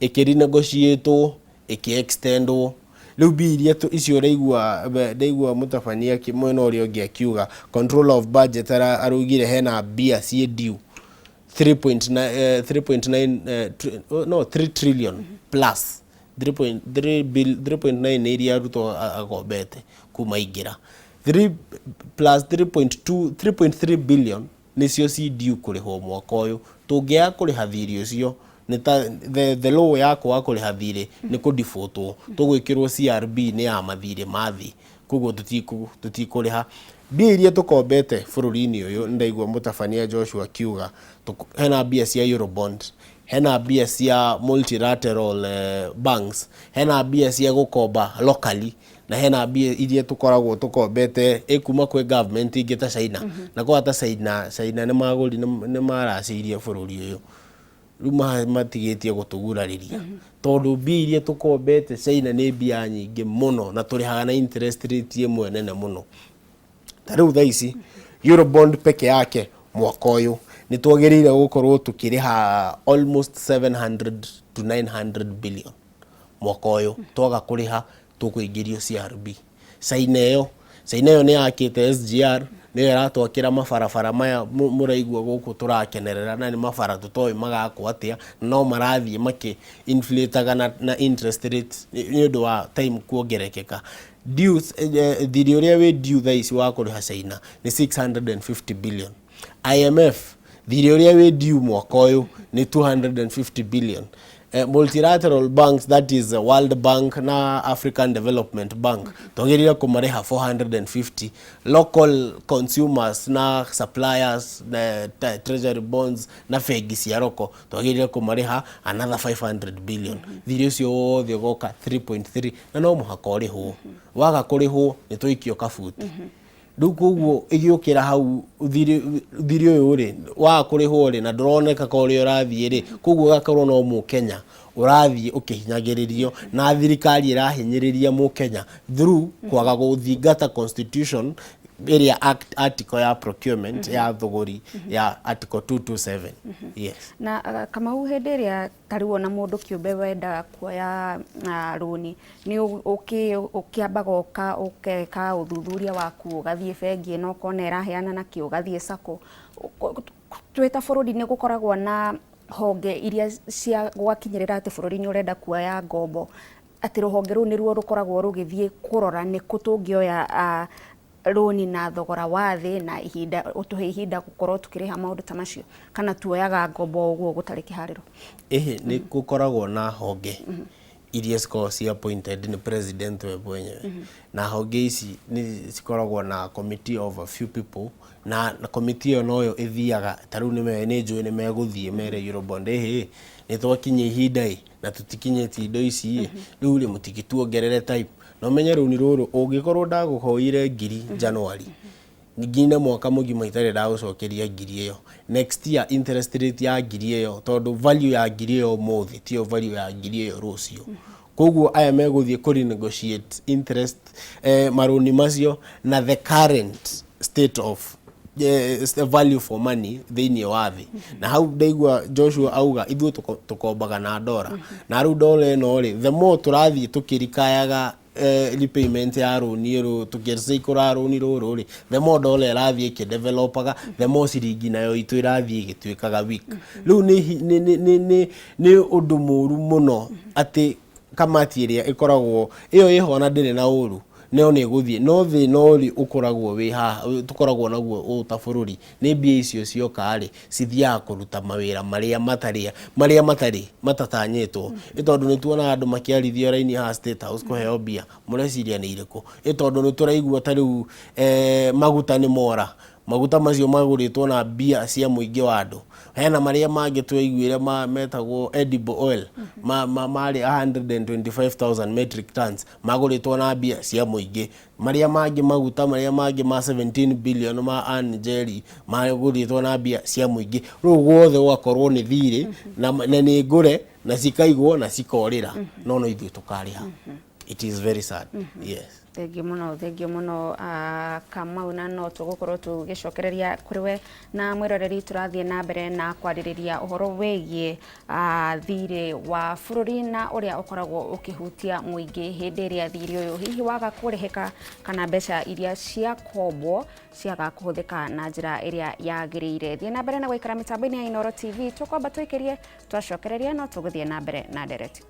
ĩkĩrenegotiatwo, ĩkĩ-extendwo. Rĩu mbia iria icio ũraigua ndaigua mũtabania mwena ũrĩa ũngĩ akiuga control of budget araugire hena mbia ciĩ due 3.9 3.9 no 3 trillion plus 3.3 3.9 nĩ iria Ruto agombete kuma ingĩra 3 plus 3.2 3.3 billion nĩcio ci due kũrĩhwo mwaka ũyũ. Tũngĩaga kũrĩha thirĩ ũcio, nĩ ta the law ya kwaga kũrĩha thirĩ nĩ kũdefaultwo, tũgwĩkĩrwo CRB nĩ ya mathirĩ ma thĩ, koguo tũtikũrĩha mbia iria tũkombete bũrũri-inĩ ũyũ. Nĩ ndaigua mũtabania Joshua akiuga hena mbia cia Eurobond, hena mbia cia multilateral banks, hena mbia cia gũkomba locally, na hena mbia iria tũkoragwo tũkombete ĩ kuma kwĩ government ingĩ ta China. Na kwa ta China, China nĩ magũri nĩ maracĩirie bũrũri ũyũ, rĩu matigĩtie gũtũgurarĩria, tondũ mbia iria tũkombete China nĩ mbia nyingĩ mũno na tũrĩhaga na interest rate ĩmwe nene mũno. Ta rĩu thaa ici Eurobond peke yake mwaka ũyũ nĩ twagĩrĩire gũkorwo tũkĩrĩha almost 700 to 900 billion mwaka ũyũ. Twaga kũrĩha tũkũingĩrio CRB. China ĩyo nĩ yakĩte SGR, nĩyo ĩratwakĩra mabarabara maya mũraigua gũkũ tũrakenerera, na nĩ mabara tũtoĩ magakwo atĩa, no marathiĩ makĩ inflataga na interest rate nĩ ũndũ wa time kuongerekeka. Dues, thirĩ ũrĩa wĩ due thaa ici wa kũrĩha China nĩ 650 billion. IMF thirĩ ũrĩa wĩ due mwaka ũyũ nĩ 250 billion. Multilateral banks, that is World Bank na African Development Bank, twagĩrĩire kũmarĩha 450. Local consumers na suppliers na treasury bonds na bengi cia roko twagĩrĩire kũmarĩha another 500 billion. Thirĩ ũcio wothe ũgoka 3.3, na no mũhaka ũrĩhwo. Waga kũrĩhwo, nĩ tũikio kabuti. Rĩu koguo ĩgĩũkĩra hau, thirĩ ũyũ rĩ, waga kũrĩhwo rĩ, na ndũroneka ka ũrĩa ũrathiĩ rĩ, koguo ũgakorwo no mũkenya ũrathiĩ ũkĩhinyagĩrĩrio, na thirikari ĩrahinyĩrĩria mũkenya through kwaga gũthingata constitution ĩrĩa article ya procurement ya thũgũri ya article 227, yes. Na Kamau, hĩndĩ ĩrĩa ta rĩu ona mũndũ kĩũmbe wendaga kuoya rũni, nĩ ũkĩambaga ũkeka ũthuthuria waku, ũgathiĩ bengi ĩno ũkona ĩraheana nakĩ, ũgathiĩ sacco. Twĩ ta bũrũri nĩ gũkoragwo na honge iria cia gwakinyĩrĩra atĩ bũrũri nĩ ũrenda kuoya ngombo, atĩ rũhonge rũu nĩruo rũkoragwo rũgĩthiĩ kũrora nĩkũ tũngĩoya rũni na thogora wa thĩ na ihinda ũtũhe ihinda gũkorwo tukĩrĩha maũndũ ta macio, kana tuoyaga ngombo ũguo gũtarĩ kĩharĩro? Ĩhĩ, nĩ gũkoragwo na honge iria cikoragwo ci appointed nĩ president we mwenyewe, na honge ici nĩ cikoragwo na committee of a few people, na committee ĩyo noyo ĩthiaga. Ta rĩu nĩ njũĩ nĩ megũthiĩ mere Eurobond, ĩhĩ, nĩ twakinyia ihinda ĩ na tũtikinyĩtie indo ici ĩ, rĩu rĩ, mũtingĩtuongerere type. Na ũmenye rũni rũrũ, ũngĩkorwo ndagũhoire ngiri January, nginya mwaka mũgima itarĩ ndagũcokeria ngiri ĩyo, next year interest rate ya ngiri ĩyo, tondũ value ya ngiri ĩyo ũmũthĩ tiyo value ya ngiri ĩyo rũciũ, koguo aya megũthiĩ kũ renegotiate interest marũni macio na the current state of value for money thĩinĩ wa thĩ. Na hau ndaigua Joshua auga ithuĩ tũkombaga na ndora, na rĩu ndora ĩno rĩ, the more tũrathiĩ tũkĩrikayaga repayment ya rũni rũ tũkĩcikũra rũni rũrũ rĩ, the more dollar ĩrathiĩ ĩkĩdevelopaga, the more ciringi nayo itũ ĩrathiĩ ĩgĩtuĩkaga weak. Rĩu nĩ hi- nĩ nĩ nĩ nĩ nĩ ũndũ mũru mũno atĩ kamati ĩrĩa ĩkoragwo ĩyo ĩho na ndĩrĩ na ũru, no nĩ ĩgũthiĩ no thĩna ũrĩ ũkoragwo wĩ haha tũkoragwo naguo ũũ ta bũrũri nĩ mbia icio cioka rĩ, cithiaga kũruta mawĩra marĩa matarĩ matatanyĩtwo. Ĩ tondũ nĩ tuonaga andũ makĩarithio raini haha State House kũheo mbia, mũreciria nĩ irĩkũ? Ĩ tondũ nĩ tũraigua ta rĩu maguta nĩ mora, maguta macio magũrĩtwo na mbia cia mũingĩ wa andũ. Hena marĩa mangĩ twaiguire ma metagwo edible oil marĩ 125,000 metric tons, magũrĩtwo na mbia cia mũingĩ. Marĩa mangĩ, maguta marĩa mangĩ ma 17 billion ma Anjeri, magũrĩtwo na mbia cia mũingĩ. Rĩu guothe gũgakorwo nĩ thirĩ na nĩ ngũre na cikaigwo na cikorĩra, no ithuĩ tũkarĩha. It is very sad, yes. Thengiũ mũno, thengiũ mũno, Kamau, na no tũgũkorwo tũgĩcokereria kũrĩ we. Na mwĩroreri, tũrathiĩ na mbere na kwarĩrĩria ũhoro wĩgiĩ thirĩ wa bũrũri na ũrĩa ũkoragwo ũkĩhutia mũingĩ hĩndĩ ĩrĩa thirĩ ũyũ hihi waga kũrĩhĩka kana mbeca iria ciakombwo ciaga kũhũthĩka na njĩra ĩrĩa yagĩrĩire. Thiĩ na mbere na gũikara mĩtambo-inĩ ya Inooro TV. Tũkwamba tũikĩrie, twacokereria no tũgũthiĩ na mbere na ndereti.